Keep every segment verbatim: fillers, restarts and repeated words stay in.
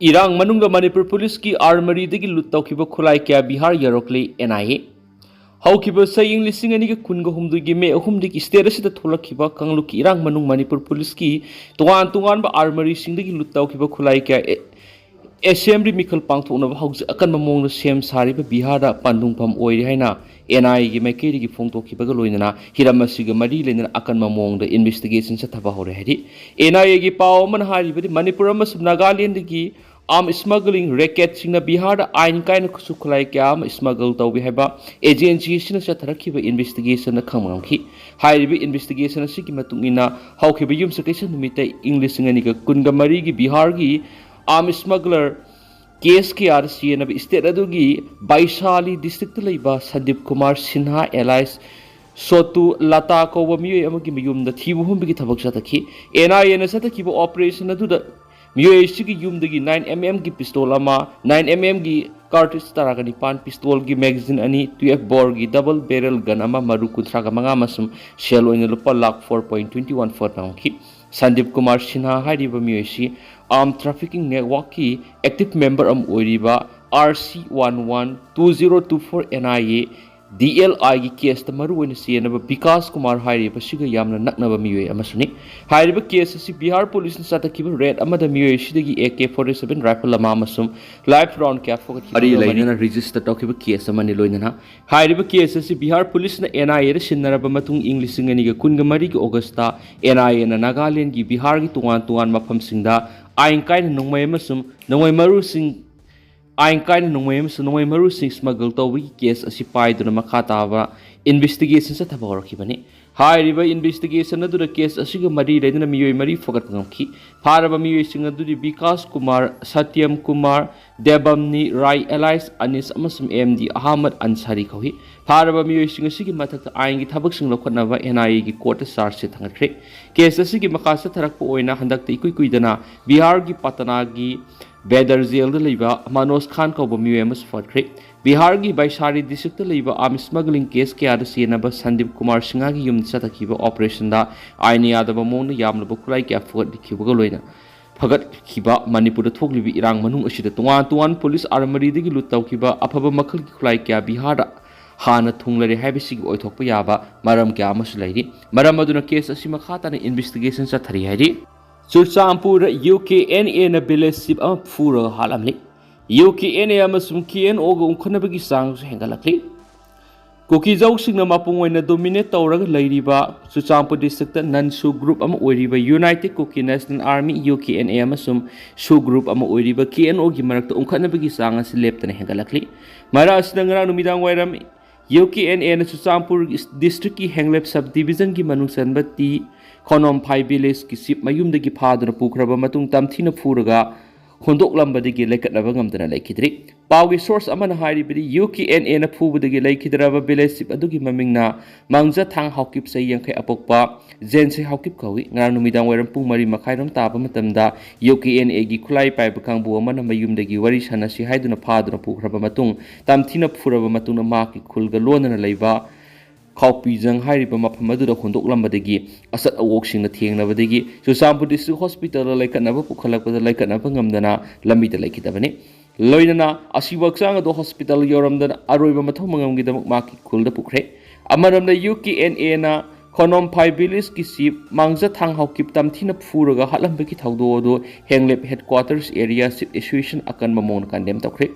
ꯏꯔꯥꯡ ꯃꯅꯨꯡꯗ ꯃꯅꯤꯄꯨꯔ ꯄꯨꯂꯤꯁꯀꯤ ꯑꯥꯔꯃꯔꯤꯗꯒꯤ ꯂꯨꯠ ꯇꯧꯈꯤꯕ ꯈꯨꯠꯂꯥꯏ ꯀꯌꯥ ꯕꯤꯍꯥꯔ ꯌꯧꯔꯛꯂꯦ, ꯑꯦꯟ ꯑꯥꯏ ꯑꯦ꯫ ꯍꯧꯈꯤꯕ ꯆꯍꯤ ꯂꯤꯁꯤꯡ ꯑꯅꯤꯒ ꯀꯨꯟꯒ ꯍꯨꯝꯗꯣꯏꯒꯤ ꯃꯦ ꯑꯍꯨꯝꯗꯒꯤ ꯁ꯭ꯇꯦꯠ ꯑꯁꯤꯗ ꯊꯣꯛꯂꯛꯈꯤꯕ ꯀꯥꯡꯂꯨꯞꯀꯤ ꯏꯔꯥꯡ ꯃꯅꯨꯡ ꯃꯅꯤꯄꯨꯔ ꯄꯨꯂꯤꯁꯀꯤ ꯇꯣꯉꯥꯟ ꯇꯣꯉꯥꯟꯕ ꯑꯥꯔꯃꯔꯤꯁꯤꯡꯗꯒꯤ ꯂꯨꯠ ꯇꯧꯈꯤꯕ ꯈꯨꯠꯂꯥꯏ ꯀꯌꯥ ꯑꯦ-, ꯑꯦꯁꯦꯝꯕ꯭ꯂꯤ ꯃꯤꯈꯜ ꯄꯥꯡꯊꯣꯛꯅꯕ ꯍꯧꯖꯤꯛ ꯑꯀꯟꯕ ꯃꯑꯣꯡꯗ ꯁꯦꯝ ꯁꯥꯔꯤꯕ ꯕꯤꯍꯥꯔꯗ ꯄꯥꯟꯗꯨꯡꯐꯝ ꯑꯣꯏꯔꯤ ꯍꯥꯏꯅ ꯑꯦꯟ ꯑꯥꯏ ꯑꯦꯒꯤ ꯃꯥꯏꯀꯩꯗꯒꯤ ꯐꯣꯡꯗꯣꯛꯈꯤꯕꯒ ꯂꯣꯏꯅꯅ ꯍꯤꯔꯝ ꯑꯁꯤꯒ ꯃꯔꯤ ꯂꯩꯅꯅ ꯑꯀꯟꯕ ꯃꯑꯣꯡꯗ ꯏꯟꯚꯦꯁꯇꯤꯒꯦꯁꯟ ꯆꯠꯊꯕ ꯍꯧꯔꯦ ꯍꯥꯏꯔꯤ꯫ ꯑꯦꯟ ꯑꯥꯏ ꯑꯦꯒꯤ ꯄꯥꯎ ꯑꯃꯅ ꯍꯥꯏꯔꯤꯕꯗꯤ ꯃꯅꯤꯄꯨꯔ ꯑꯃꯁꯨꯡ ꯅꯥꯒꯥꯂꯦꯟꯗꯒꯤ ꯑꯥꯔꯝ ꯁ꯭ꯃꯒ꯭ꯂꯤꯡ ꯔꯦꯀꯦꯠꯁꯤꯡꯅ ꯕꯤꯍꯥꯔꯗ ꯑꯥꯏꯟ ꯀꯥꯏꯅ ꯈꯨꯠꯁꯨ ꯈꯨꯠꯂꯥꯏ ꯀꯌꯥ ꯑꯃ ꯁ꯭ꯃꯒꯜ ꯇꯧꯏ ꯍꯥꯏꯕ ꯑꯦꯖꯦꯟꯁꯤ ꯑꯁꯤꯅ ꯆꯠꯊꯔꯛꯈꯤꯕ ꯏꯟꯚꯦꯁꯇꯤꯒꯦꯁꯟꯗ ꯈꯪꯕ ꯉꯝꯈꯤ꯫ ꯍꯥꯏꯔꯤꯕ ꯏꯟꯚꯦꯁꯇꯤꯒꯦꯁꯟ ꯑꯁꯤꯒꯤ ꯃꯇꯨꯡ ꯏꯟꯅ ꯍꯧꯈꯤꯕ ꯌꯨꯝꯁꯀꯩꯁ ꯅꯨꯃꯤꯠꯇ ꯏꯪ ꯂꯤꯁꯤꯡ ꯑꯅꯤꯒ ꯀꯨꯟꯒ ꯃꯔꯤꯒꯤ ꯕꯤꯍꯥꯔꯒꯤ ꯑꯥꯔꯝ ꯁ꯭ꯃꯒꯂꯔ ꯀꯦꯁ ꯀꯌꯥꯗ ꯆꯦꯟꯅꯕ ꯁ꯭ꯇꯦꯠ ꯑꯗꯨꯒꯤ ꯕꯥꯏꯁꯥꯂꯤ ꯗꯤꯁꯇ꯭ꯔꯤꯛꯇ ꯂꯩꯕ ꯁꯟꯗꯤꯞ ꯀꯨꯃꯥꯔ ꯁꯤꯟꯍꯥ ꯑꯦꯂꯥꯏꯁ ꯁꯣꯇꯨ ꯂꯇꯥ ꯀꯧꯕ ꯃꯤꯑꯣꯏ ꯑꯃꯒꯤ ꯃꯌꯨꯝꯗ ꯊꯤꯕ ꯍꯨꯝꯕꯒꯤ ꯊꯕꯛ ꯆꯠꯊꯈꯤ꯫ ꯑꯦꯟ ꯑꯥꯏ ꯑꯦꯅ ꯆꯠꯊꯈꯤꯕ ꯑꯣꯄꯔꯦꯁꯟ ꯑꯗꯨꯗ ꯃꯤꯑꯣꯏ ꯑꯁꯤꯒꯤ ꯌꯨꯝꯗꯒꯤ ꯅꯥꯏꯟ ꯑꯦꯝ ꯑꯦꯝꯒꯤ ꯄꯤꯁꯇꯣꯜ ꯑꯃ, ꯅꯥꯏꯟ ꯑꯦꯝ ꯑꯦꯝꯒꯤ ꯀꯥꯔꯇ꯭ꯔꯤꯖ ꯇꯔꯥꯒ ꯅꯤꯄꯥꯟ, ꯄꯤꯁꯇꯣꯜꯒꯤ ꯃꯦꯒꯥꯖꯤꯟ ꯑꯅꯤ, ꯇꯨꯌꯦꯜꯐ ꯕꯣꯔꯒꯤ ꯗꯕꯜ ꯕꯦꯔꯦꯜ ꯒꯟ ꯑꯃ, ꯃꯔꯨ ꯀꯨꯟꯊ꯭ꯔꯥꯒ ꯃꯉꯥ ꯑꯃꯁꯨꯡ ꯁꯦꯜ ꯑꯣꯏꯅ ꯂꯨꯄꯥ lakh four point twenty one four ꯐꯪꯈꯤ꯫ ꯁꯟꯗꯤꯞ ꯀꯨꯃꯥꯔ ꯁꯤꯟꯍꯥ ꯍꯥꯏꯔꯤꯕ ꯃꯤꯑꯣꯏ ꯑꯁꯤ ꯑꯥꯔꯝ ꯇ꯭ꯔꯥꯐꯤꯀꯤꯡ ꯅꯦꯠꯋꯥꯔꯛꯀꯤ ꯑꯦꯛꯇꯤꯚ ꯃꯦꯝꯕꯔ ꯑꯃ ꯑꯣꯏꯔꯤꯕ R C one one two zero two four N I A D L ꯑꯥꯏꯒꯤ ꯀꯦꯁꯇ ꯃꯔꯨꯑꯣꯏꯅ ꯆꯦꯟꯅꯕ ꯕꯤꯀꯥꯁ ꯀꯨꯃꯥꯔ ꯍꯥꯏꯔꯤꯕ ꯑꯁꯤꯒ ꯌꯥꯝꯅ ꯅꯛꯅꯕ ꯃꯤꯑꯣꯏ ꯑꯃꯁꯨꯅꯤ꯫ ꯍꯥꯏꯔꯤꯕ ꯀꯦꯁ ꯑꯁꯤ ꯕꯤꯍꯥꯔ ꯄꯨꯂꯤꯁꯅ ꯆꯠꯊꯈꯤꯕ ꯔꯦꯗ ꯑꯃꯗ ꯃꯤꯑꯣꯏ ꯑꯁꯤꯗꯒꯤ A K forty seven rifle ꯑꯃ ꯑꯃꯁꯨꯡ ꯂꯥꯏꯐ ꯔꯥꯎꯟ ꯀꯌꯥ ꯐꯒꯠꯈꯤ꯫ ꯃꯔꯤ ꯂꯩꯅꯅ ꯔꯦꯖꯤꯁꯇꯔ ꯇꯧꯈꯤꯕ ꯀꯦꯁ ꯑꯃꯅꯤ꯫ ꯂꯣꯏꯅꯅ ꯍꯥꯏꯔꯤꯕ ꯀꯦꯁ ꯑꯁꯤ ꯕꯤꯍꯥꯔ ꯄꯨꯂꯤꯁꯅ ꯑꯦꯟ ꯑꯥꯏ ꯑꯦꯗ ꯁꯤꯟꯅꯔꯕ ꯃꯇꯨꯡ ꯏꯪ ꯂꯤꯁꯤꯡ ꯑꯅꯤꯒ ꯀꯨꯟꯒ ꯃꯔꯤꯒꯤ ꯑꯣꯒꯁꯇ ꯑꯦꯟ ꯑꯥꯏ ꯑꯦꯅ ꯅꯥꯒꯥꯂꯦꯟꯒꯤ ꯕꯤꯍꯥꯔꯒꯤ ꯇꯣꯉꯥꯟ ꯇꯣꯉꯥꯟꯕ ꯃꯐꯝꯁꯤꯡꯗ ꯑꯥꯏꯟ ꯀꯥꯏꯅ ꯅꯣꯡꯃꯩ ꯑꯃꯁꯨꯡ ꯅꯣꯡꯃꯩ ꯃꯔꯨꯁꯤꯡ ꯑꯥꯏꯟ ꯀꯥꯏꯅ ꯅꯣꯡꯃꯩ ꯑꯃꯁꯨꯡ ꯅꯣꯡꯃꯩ ꯃꯔꯨꯁꯤꯡ ꯁ꯭ꯃꯒꯜ ꯇꯧꯕꯒꯤ ꯀꯦꯁ ꯑꯁꯤ ꯄꯥꯏꯗꯨꯅ ꯃꯈꯥ ꯇꯥꯕ ꯏꯟꯚꯦꯁꯇꯤꯒꯦꯁꯟ ꯆꯠꯊꯕ ꯍꯧꯔꯛꯈꯤꯕꯅꯤ꯫ ꯍꯥꯏꯔꯤꯕ ꯏꯟꯚꯦꯁꯇꯤꯒꯦꯁꯟ ꯑꯗꯨꯗ ꯀꯦꯁ ꯑꯁꯤꯒ ꯃꯔꯤ ꯂꯩꯅꯅ ꯃꯤꯑꯣꯏ ꯃꯔꯤ ꯐꯒꯠꯄ ꯉꯝꯈꯤ꯫ ꯐꯥꯔꯕ ꯃꯤꯑꯣꯏꯁꯤꯡ ꯑꯗꯨꯗꯤ ꯕꯤꯀꯥꯁ ꯀꯨꯃꯥꯔ, ꯁꯇ꯭ꯌꯝ ꯀꯨꯃꯥꯔ, ꯗꯦꯕꯝꯅꯤ ꯔꯥꯏ ꯑꯦꯂꯥꯏꯁ ꯑꯅꯤꯁ ꯑꯃꯁꯨꯡ ꯑꯦꯝ ꯗꯤ ꯑꯍꯃꯗ ꯑꯟꯁꯥꯔꯤ ꯀꯧꯏ꯫ ꯐꯥꯔꯕ ꯃꯤꯑꯣꯏꯁꯤꯡ ꯑꯁꯤꯒꯤ ꯃꯊꯛꯇ ꯑꯥꯏꯟꯒꯤ ꯊꯕꯛꯁꯤꯡ ꯂꯧꯈꯠꯅꯕ ꯑꯦꯟ ꯑꯥꯏ ꯑꯦꯒꯤ ꯀꯣꯔꯠꯇ ꯆꯥꯔꯖ ꯁꯤꯠ ꯊꯥꯡꯒꯠꯈ꯭ꯔꯦ꯫ ꯀꯦꯁ ꯑꯁꯤꯒꯤ ꯃꯈꯥ ꯆꯠꯊꯔꯛꯄ ꯑꯣꯏꯅ ꯍꯟꯗꯛꯇ ꯏꯀꯨꯏ ꯀꯨꯏꯗꯅ ꯕꯤꯍꯥꯔꯒꯤ ꯄꯇꯅꯥꯒꯤ ꯕꯦꯗꯔ ꯖꯦꯜꯗ ꯂꯩꯕ ꯃꯅꯣꯖ ꯈꯥꯟ ꯀꯧꯕ ꯃꯤꯑꯣꯏ ꯑꯃꯁꯨ ꯐꯥꯈ꯭ꯔꯦ꯫ ꯕꯤꯍꯥꯔꯒꯤ ꯕꯩꯁꯥꯔꯤ ꯗꯤꯁꯇ꯭ꯔꯤꯛꯇ ꯂꯩꯕ arms smuggling case ꯀꯌꯥꯗ ꯆꯦꯟꯅꯕ ꯁꯟꯗꯤꯞ ꯀꯨꯃꯥꯔ ꯁꯤꯡꯍꯒꯤ ꯌꯨꯝꯗ ꯆꯠꯊꯈꯤꯕ operationꯗ ꯑꯥꯏꯟ ꯌꯥꯗꯕ ꯃꯑꯣꯡꯗ ꯌꯥꯝꯂꯕ ꯈꯨꯠꯂꯥꯏ ꯀꯌꯥ ꯐꯒꯠꯈꯤꯕꯒ ꯂꯣꯏꯅ ꯐꯒꯠꯈꯤꯕ ꯃꯅꯤꯄꯨꯔꯗ ꯊꯣꯛꯂꯤꯕ ꯏꯔꯥꯡ ꯃꯅꯨꯡ ꯑꯁꯤꯗ ꯇꯣꯉꯥꯟ ꯇꯣꯉꯥꯟꯕ police armoryꯗꯒꯤ loot ꯇꯧꯈꯤꯕ ꯑꯐꯕ ꯃꯈꯜꯒꯤ ꯈꯨꯠꯂꯥꯏ ꯀꯌꯥ ꯕꯤꯍꯥꯔꯗ ꯍꯥꯟꯅ ꯊꯨꯡꯂꯔꯦ ꯍꯥꯏꯕꯁꯤꯒꯤ ꯑꯣꯏꯊꯣꯛꯄ ꯌꯥꯕ ꯃꯔꯝ ꯀꯌꯥ ꯑꯃꯁꯨ ꯂꯩꯔꯤ꯫ ꯃꯔꯝ ꯑꯗꯨꯅ case ꯑꯁꯤ ꯃꯈꯥ ꯇꯥꯅ investigation ꯆꯠꯊꯔꯤ ꯍꯥꯏꯔꯤ꯫ ꯆꯨꯔꯆꯥꯟꯄꯨꯔꯗ UKNAꯅ village chief ꯑꯃ ꯐꯨꯔꯒ ꯍꯥꯠꯂꯝꯂꯤ꯫ UKNA ꯑꯃꯁꯨꯡ KNOꯒ ꯎꯪꯈꯠꯅꯕꯒꯤ ꯆꯥꯡꯁꯨ ꯍꯦꯟꯒꯠꯂꯛꯂꯤ꯫ ꯀꯨꯀꯤꯖꯧꯁꯤꯡꯅ ꯃꯄꯨꯡ ꯑꯣꯏꯅ dominate ꯇꯧꯔꯒ ꯂꯩꯔꯤꯕ ꯆꯨꯔꯆꯥꯟꯄꯨꯔ districtꯇ non SoO group ꯑꯃ ꯑꯣꯏꯔꯤꯕ United Kuki National Army, UKNA, ꯑꯃꯁꯨꯡ SoO group ꯑꯃ ꯑꯣꯏꯔꯤꯕ KNOꯒꯤ ꯃꯔꯛꯇ ꯎꯪꯈꯠꯅꯕꯒꯤ ꯆꯥꯡ ꯑꯁꯤ ꯂꯦꯞꯇꯅ ꯍꯦꯟꯒꯠꯂꯛꯂꯤ꯫ ꯃꯔꯛ ꯑꯁꯤꯗ ꯉꯔꯥꯡ ꯅꯨꯃꯤꯗꯥꯡ ꯋꯥꯏꯔꯝ UKNAꯅ ꯆꯨꯔꯆꯥꯟꯄꯨꯔ districtꯀꯤ ꯍꯦꯡꯂꯦꯞ sub divisionꯒꯤ ꯃꯅꯨꯡ ꯆꯟꯕ ꯇꯤ ꯈꯣꯅꯣꯝꯐꯥꯏ villageꯀꯤ chief ꯃꯌꯨꯝꯗꯒꯤ ꯐꯥꯗꯨꯅ ꯄꯨꯈ꯭ꯔꯕ ꯃꯇꯨꯡ ꯇꯝꯊꯤꯅ ꯐꯨꯔꯒ ꯍꯨꯟꯗꯣꯛꯂꯝꯕꯗꯒꯤ ꯂꯩꯈꯠꯅꯕ ꯉꯝꯗꯅ ꯂꯩꯈꯤꯗ꯭ꯔꯤ꯫ ꯄꯥꯎꯒꯤ source ꯑꯃꯅ ꯍꯥꯏꯔꯤꯕꯗꯤ UKNAꯅ ꯐꯨꯕꯗꯒꯤ ꯂꯩꯈꯤꯗ꯭ꯔꯕ village chief ꯑꯗꯨꯒꯤ ꯃꯃꯤꯡꯅ ꯃꯥꯡꯖꯊꯥꯡ ꯍꯥꯎꯀꯤꯞ, ꯆꯍꯤ ꯌꯥꯡꯈꯩ ꯑꯄꯣꯛꯄ, ꯖꯦꯟꯁꯦ ꯍꯥꯎꯀꯤꯞ ꯀꯧꯏ꯫ ꯉꯔꯥꯡ ꯅꯨꯃꯤꯗꯥꯡ ꯋꯥꯏꯔꯝ ꯄꯨꯡ ꯃꯔꯤ ꯃꯈꯥꯏꯔꯣꯝ ꯇꯥꯕ ꯃꯇꯝꯗ UKNAꯒꯤ ꯈꯨꯠꯂꯥꯏ ꯄꯥꯏꯕ ꯀꯥꯡꯕꯨ ꯑꯃꯅ ꯃꯌꯨꯝꯗꯒꯤ ꯋꯥꯔꯤ ꯁꯥꯟꯅꯁꯤ ꯍꯥꯏꯗꯨꯅ ꯐꯥꯗꯨꯅ ꯄꯨꯈ꯭ꯔꯕ ꯃꯇꯨꯡ ꯇꯝꯊꯤꯅ ꯐꯨꯔꯕ ꯃꯇꯨꯡꯗ ꯃꯍꯥꯛꯀꯤ ꯈꯨꯜꯒ ꯂꯣꯟꯅꯅ ꯂꯩꯕ ꯈꯥꯎꯄꯤꯖꯪ ꯍꯥꯏꯔꯤꯕ ꯃꯐꯝ ꯑꯗꯨꯗ ꯍꯨꯟꯗꯣꯛꯂꯝꯕꯗꯒꯤ ꯑꯆꯠ ꯑꯋꯣꯛꯁꯤꯡꯅ ꯊꯦꯡꯅꯕꯗꯒꯤ ꯆꯨꯔꯆꯥꯟꯄꯨꯔ district hospitalꯗ ꯂꯩꯈꯠꯅꯕ ꯄꯨꯈꯠꯂꯛꯄꯗ ꯂꯩꯈꯠꯅꯕ ꯉꯝꯗꯅ ꯂꯝꯕꯤꯗ ꯂꯩꯈꯤꯗꯕꯅꯤ꯫ ꯂꯣꯏꯅꯅ ꯑꯁꯤꯕ ꯍꯛꯆꯥꯡ ꯑꯗꯨ hospital ꯌꯧꯔꯝꯗꯅ ꯑꯔꯣꯏꯕ ꯃꯊꯧ ꯃꯉꯝꯒꯤꯗꯃꯛ ꯃꯍꯥꯛꯀꯤ ꯈꯨꯜꯗ ꯄꯨꯈ꯭ꯔꯦ꯫ ꯑꯃꯔꯣꯝꯗ UKNAꯅ ꯈꯣꯅꯣꯝꯐꯥꯏ villageꯀꯤ chief ꯃꯥꯡꯖꯊꯥꯡ ꯍꯥꯎꯀꯤꯞ ꯇꯝꯊꯤꯅ ꯐꯨꯔꯒ ꯍꯥꯠꯂꯝꯕꯒꯤ ꯊꯧꯗꯣꯛ ꯑꯗꯨ ꯍꯦꯡꯂꯦꯞ headquarters area chief association ꯑꯀꯟꯕ ꯃꯑꯣꯡꯗ condemn ꯇꯧꯈ꯭ꯔꯦ꯫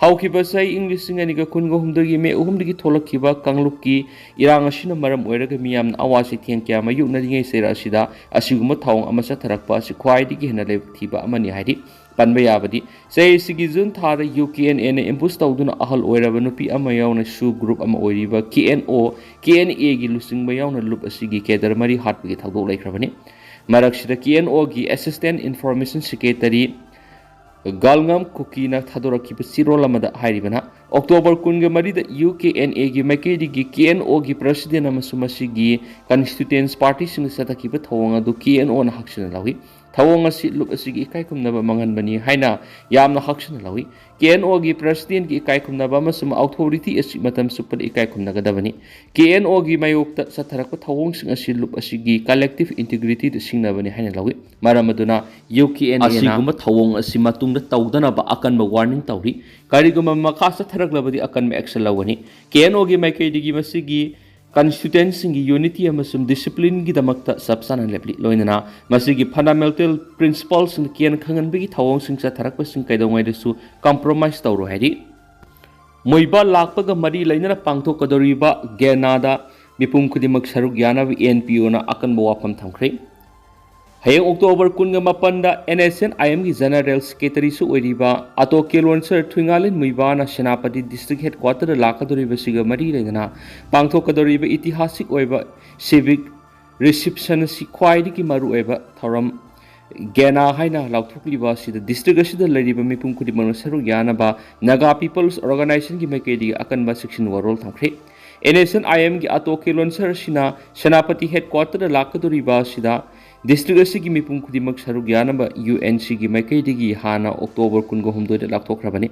ꯍꯧꯈꯤꯕ ꯆꯍꯤ ꯏꯪ ꯂꯤꯁꯤꯡ ꯑꯅꯤꯒ ꯀꯨꯟꯒ ꯍꯨꯝꯗꯣꯏꯒꯤ ꯃꯦ ꯑꯍꯨꯝꯗꯒꯤ ꯊꯣꯛꯂꯛꯈꯤꯕ ꯀꯥꯡꯂꯨꯞꯀꯤ ꯏꯔꯥꯡ ꯑꯁꯤꯅ ꯃꯔꯝ ꯑꯣꯏꯔꯒ ꯃꯤꯌꯥꯝꯅ ꯑꯋꯥ ꯆꯩꯊꯦꯡ ꯀꯌꯥ ꯃꯥꯌꯣꯛꯅꯔꯤꯉꯩ ꯆꯩꯔꯛ ꯑꯁꯤꯗ ꯑꯁꯤꯒꯨꯝꯕ ꯊꯧꯑꯣꯡ ꯑꯃ ꯆꯠꯊꯔꯛꯄ ꯑꯁꯤ ꯈ꯭ꯋꯥꯏꯗꯒꯤ ꯍꯦꯟꯅ ꯂꯥꯏꯕꯛ ꯊꯤꯕ ꯑꯃꯅꯤ ꯍꯥꯏꯔꯤ꯫ ꯄꯟꯕ ꯌꯥꯕꯗꯤ, ꯆꯍꯤꯁꯤꯒꯤ ꯖꯨꯟ ꯊꯥꯗ UKNAꯅ ambush ꯇꯧꯗꯨꯅ ꯑꯍꯜ ꯑꯣꯏꯔꯕ ꯅꯨꯄꯤ ꯑꯃ ꯌꯥꯎꯅ SoO group ꯑꯃ ꯑꯣꯏꯔꯤꯕ KNO, KNAꯒꯤ ꯂꯨꯆꯤꯡꯕ ꯌꯥꯎꯅ ꯂꯨꯞ ꯑꯁꯤꯒꯤ cadre ꯃꯔꯤ ꯍꯥꯠꯄꯒꯤ ꯊꯧꯗꯣꯛ ꯂꯩꯈ꯭ꯔꯕꯅꯤ꯫ ꯃꯔꯛꯁꯤꯗ KNOꯒꯤ assistant information secretary ꯒꯥꯜꯉꯝ ꯀꯨꯀꯤꯅ ꯊꯥꯗꯣꯔꯛꯈꯤꯕ ꯆꯦꯔꯣꯜ ꯑꯃꯗ ꯍꯥꯏꯔꯤꯕꯅ, ꯑꯣꯛꯇꯣꯕꯔ ꯀꯨꯟꯒ ꯃꯔꯤꯗ UKNAꯒꯤ ꯃꯥꯏꯀꯩꯗꯒꯤ KNOꯒꯤ president ꯑꯃꯁꯨꯡ ꯃꯁꯤꯒꯤ constituents partyꯁꯤꯡꯅ ꯆꯠꯊꯈꯤꯕ ꯊꯧꯑꯣꯡ ꯑꯗꯨ KNOꯅ ꯍꯛꯆꯤꯟꯅ ꯂꯧꯏ꯫ ꯊꯧꯑꯣꯡ ꯑꯁꯤ ꯂꯨꯞ ꯑꯁꯤꯒꯤ ꯏꯀꯥꯏ ꯈꯨꯝꯅꯕ ꯃꯥꯡꯍꯟꯕꯅꯤ ꯍꯥꯏꯅ ꯌꯥꯝꯅ ꯍꯛꯁꯤꯟꯅ ꯂꯧꯏ꯫ ꯀꯦ ꯑꯦꯟ ꯑꯣꯒꯤ ꯄ꯭ꯔꯁꯤꯗꯦꯟꯒꯤ ꯏꯀꯥꯏ ꯈꯨꯝꯅꯕ ꯑꯃꯁꯨꯡ ꯑꯧꯊꯣꯔꯤꯇꯤ ꯑꯁꯤ ꯃꯇꯝ ꯆꯨꯞꯄꯗ ꯏꯀꯥꯏ ꯈꯨꯝꯅꯒꯗꯕꯅꯤ꯫ ꯀꯦ ꯑꯦꯟ ꯑꯣꯒꯤ ꯃꯥꯌꯣꯛꯇ ꯆꯠꯊꯔꯛꯄ ꯊꯧꯑꯣꯡꯁꯤꯡ ꯑꯁꯤ ꯂꯨꯞ ꯑꯁꯤꯒꯤ ꯀꯂꯦꯛꯇꯤꯚ ꯏꯟꯇꯤꯒ꯭ꯔꯤꯇꯤꯗ ꯁꯤꯡꯅꯕꯅꯤ ꯍꯥꯏꯅ ꯂꯧꯏ꯫ ꯃꯔꯝ ꯑꯗꯨꯅ ꯌꯨ ꯀꯦ ꯑꯦꯟ ꯑꯦꯅ ꯑꯁꯤꯒꯨꯝꯕ ꯊꯧꯑꯣꯡ ꯑꯁꯤ ꯃꯇꯨꯡꯗ ꯇꯧꯗꯅꯕ ꯑꯀꯟꯕ ꯋꯥꯔꯅꯤꯡ ꯇꯧꯔꯤ꯫ ꯀꯔꯤꯒꯨꯝꯕ ꯃꯈꯥ ꯆꯠꯊꯔꯛꯂꯕꯗꯤ ꯑꯀꯟꯕ ꯑꯦꯛꯁꯟ ꯂꯧꯒꯅꯤ꯫ ꯀꯦ ꯑꯦꯟ ꯑꯣꯒꯤ ꯃꯥꯏꯀꯩꯗꯒꯤ ꯃꯁꯤꯒꯤ ꯀꯟꯁꯇꯤꯇ꯭ꯌꯨꯌꯦꯟꯁꯤꯡꯒꯤ ꯌꯨꯅꯤꯇꯤ ꯑꯃꯁꯨꯡ ꯗꯤꯁꯤꯄ꯭ꯂꯤꯟꯒꯤꯗꯃꯛꯇ ꯆꯞ ꯆꯥꯅ ꯂꯦꯞꯂꯤ꯫ ꯂꯣꯏꯅꯅ ꯃꯁꯤꯒꯤ ꯐꯟꯗꯥꯃꯦꯟꯇꯦꯜ ꯄ꯭ꯔꯤꯟꯁꯤꯄꯜꯁꯤꯡ ꯀꯦꯟ ꯈꯪꯍꯟꯕꯒꯤ ꯊꯧꯑꯣꯡꯁꯤꯡ ꯆꯠꯊꯔꯛꯄꯁꯤꯡ ꯀꯩꯗꯧꯉꯩꯗꯁꯨ ꯀꯝꯄ꯭ꯔꯣꯃꯥꯏꯁ ꯇꯧꯔꯣꯏ ꯍꯥꯏꯔꯤ꯫ ꯃꯣꯏꯕꯥ ꯂꯥꯛꯄꯒ ꯃꯔꯤ ꯂꯩꯅꯅ ꯄꯥꯡꯊꯣꯛꯀꯗꯧꯔꯤꯕ ꯒꯦꯅꯥꯗ ꯃꯤꯄꯨꯝ ꯈꯨꯗꯤꯡꯃꯛ ꯁꯔꯨꯛ ꯌꯥꯅꯕ ꯑꯦꯟ ꯄꯤ ꯑꯣꯅ ꯑꯀꯟꯕ ꯋꯥꯐꯝ ꯊꯝꯈ꯭ꯔꯦ꯫ ꯍꯌꯦꯡ ꯑꯣꯛꯇꯣꯕꯔ ꯀꯨꯟꯒ ꯃꯥꯄꯟꯗ ꯑꯦꯟ ꯑꯦꯁ ꯑꯦꯟ ꯑꯥꯏ ꯑꯦꯝꯒꯤ ꯖꯦꯅꯔꯦꯜ ꯁꯦꯀ꯭ꯔꯦꯇꯔꯤꯁꯨ ꯑꯣꯏꯔꯤꯕ ꯑꯇꯣ ꯀꯦꯂꯣꯟꯁꯔ ꯊꯨꯏꯉꯥꯂꯤꯟ ꯃꯨꯏꯕꯥꯅ ꯁꯦꯅꯥꯄꯇꯤ ꯗꯤꯁꯇ꯭ꯔꯤꯛ ꯍꯦꯗꯀ꯭ꯋꯥꯇꯔꯗ ꯂꯥꯛꯀꯗꯧꯔꯤꯕꯁꯤꯒ ꯃꯔꯤ ꯂꯩꯅꯅ ꯄꯥꯡꯊꯣꯛꯀꯗꯧꯔꯤꯕ ꯏꯇꯤꯍꯥꯁꯤꯛ ꯑꯣꯏꯕ ꯁꯤꯚꯤꯛ ꯔꯤꯁꯤꯞꯁꯟ ꯑꯁꯤ ꯈ꯭ꯋꯥꯏꯗꯒꯤ ꯃꯔꯨꯑꯣꯏꯕ ꯊꯧꯔꯝ ꯒꯦꯅꯥ ꯍꯥꯏꯅ ꯂꯥꯎꯊꯣꯛꯂꯤꯕ ꯑꯁꯤꯗ ꯗꯤꯁꯇ꯭ꯔꯤꯛ ꯑꯁꯤꯗ ꯂꯩꯔꯤꯕ ꯃꯤꯄꯨꯝ ꯈꯨꯗꯤꯡꯃꯛꯅ ꯁꯔꯨꯛ ꯌꯥꯅꯕ ꯅꯥꯒꯥ ꯄꯤꯄꯜꯁ ꯑꯣꯔꯒꯅꯥꯏꯖꯦꯁꯟꯒꯤ ꯃꯥꯏꯀꯩꯗꯒꯤ ꯑꯀꯟꯕ ꯆꯦꯛꯁꯤꯟ ꯋꯥꯔꯣꯜ ꯊꯝꯈ꯭ꯔꯦ꯫ ꯑꯦꯟ ꯑꯦꯁ ꯑꯦꯟ ꯑꯥꯏ ꯑꯦꯝꯒꯤ ꯑꯇꯣ ꯀꯦꯂꯣꯟꯁꯔ ꯑꯁꯤꯅ ꯁꯦꯅꯥꯄꯇꯤ ꯍꯦꯗꯀ꯭ꯋꯥꯇꯔꯗ ꯂꯥꯛꯀꯗꯧꯔꯤꯕ ꯑꯁꯤꯗ ꯗꯤꯁꯇ꯭ꯔꯤꯛ ꯑꯁꯤꯒꯤ ꯃꯤꯄꯨꯝ ꯈꯨꯗꯤꯡꯃꯛ ꯁꯔꯨꯛ ꯌꯥꯅꯕ ꯌꯨ ꯑꯦꯟ ꯁꯤꯒꯤ ꯃꯥꯏꯀꯩꯗꯒꯤ ꯍꯥꯟꯅ ꯑꯣꯛꯇꯣꯕꯔ ꯀꯨꯟꯒ ꯍꯨꯝꯗꯣꯏꯗ ꯂꯥꯎꯊꯣꯛꯈ꯭ꯔꯕꯅꯤ꯫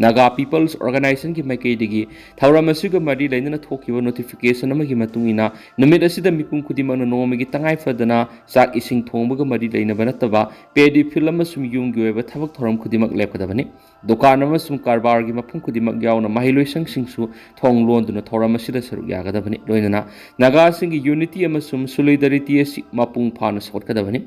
ꯅꯥꯒꯥ ꯄꯤꯄꯜꯁ ꯑꯣꯔꯒꯅꯥꯏꯖꯦꯁꯟꯒꯤ ꯃꯥꯏꯀꯩꯗꯒꯤ ꯊꯧꯔꯝ ꯑꯁꯤꯒ ꯃꯔꯤ ꯂꯩꯅꯅ ꯊꯣꯛꯈꯤꯕ ꯅꯣꯇꯤꯐꯤꯀꯦꯁꯟ ꯑꯃꯒꯤ ꯃꯇꯨꯡ ꯏꯟꯅ, ꯅꯨꯃꯤꯠ ꯑꯁꯤꯗ ꯃꯤꯄꯨꯝ ꯈꯨꯗꯤꯡꯃꯛꯅ ꯅꯣꯡꯃꯒꯤ ꯇꯉꯥꯏ ꯐꯗꯅ ꯆꯥꯛ ꯏꯁꯤꯡ ꯊꯣꯡꯕꯒ ꯃꯔꯤ ꯂꯩꯅꯕ ꯅꯠꯇꯕ ꯄꯦꯗꯤ ꯐꯤꯜ ꯑꯃꯁꯨꯡ ꯌꯨꯝꯒꯤ ꯑꯣꯏꯕ ꯊꯕꯛ ꯊꯧꯔꯝ ꯈꯨꯗꯤꯡꯃꯛ ꯂꯦꯞꯀꯗꯕꯅꯤ꯫ ꯗꯨꯀꯥꯟ ꯑꯃꯁꯨꯡ ꯀꯔꯕꯥꯔꯒꯤ ꯃꯐꯝ ꯈꯨꯗꯤꯡꯃꯛ ꯌꯥꯎꯅ ꯃꯍꯩꯂꯣꯏꯁꯪꯁꯤꯡꯁꯨ ꯊꯣꯡ ꯂꯣꯟꯗꯨꯅ ꯊꯧꯔꯝ ꯑꯁꯤꯗ ꯁꯔꯨꯛ ꯌꯥꯒꯗꯕꯅꯤ꯫ ꯂꯣꯏꯅꯅ ꯅꯥꯒꯥꯁꯤꯡꯒꯤ ꯌꯨꯅꯤꯇꯤ ꯑꯃꯁꯨꯡ ꯁꯣꯂꯤꯗꯥꯔꯤꯇꯤ ꯑꯁꯤ ꯃꯄꯨꯡ ꯐꯥꯅ ꯁꯧꯒꯠꯀꯗꯕꯅꯤ꯫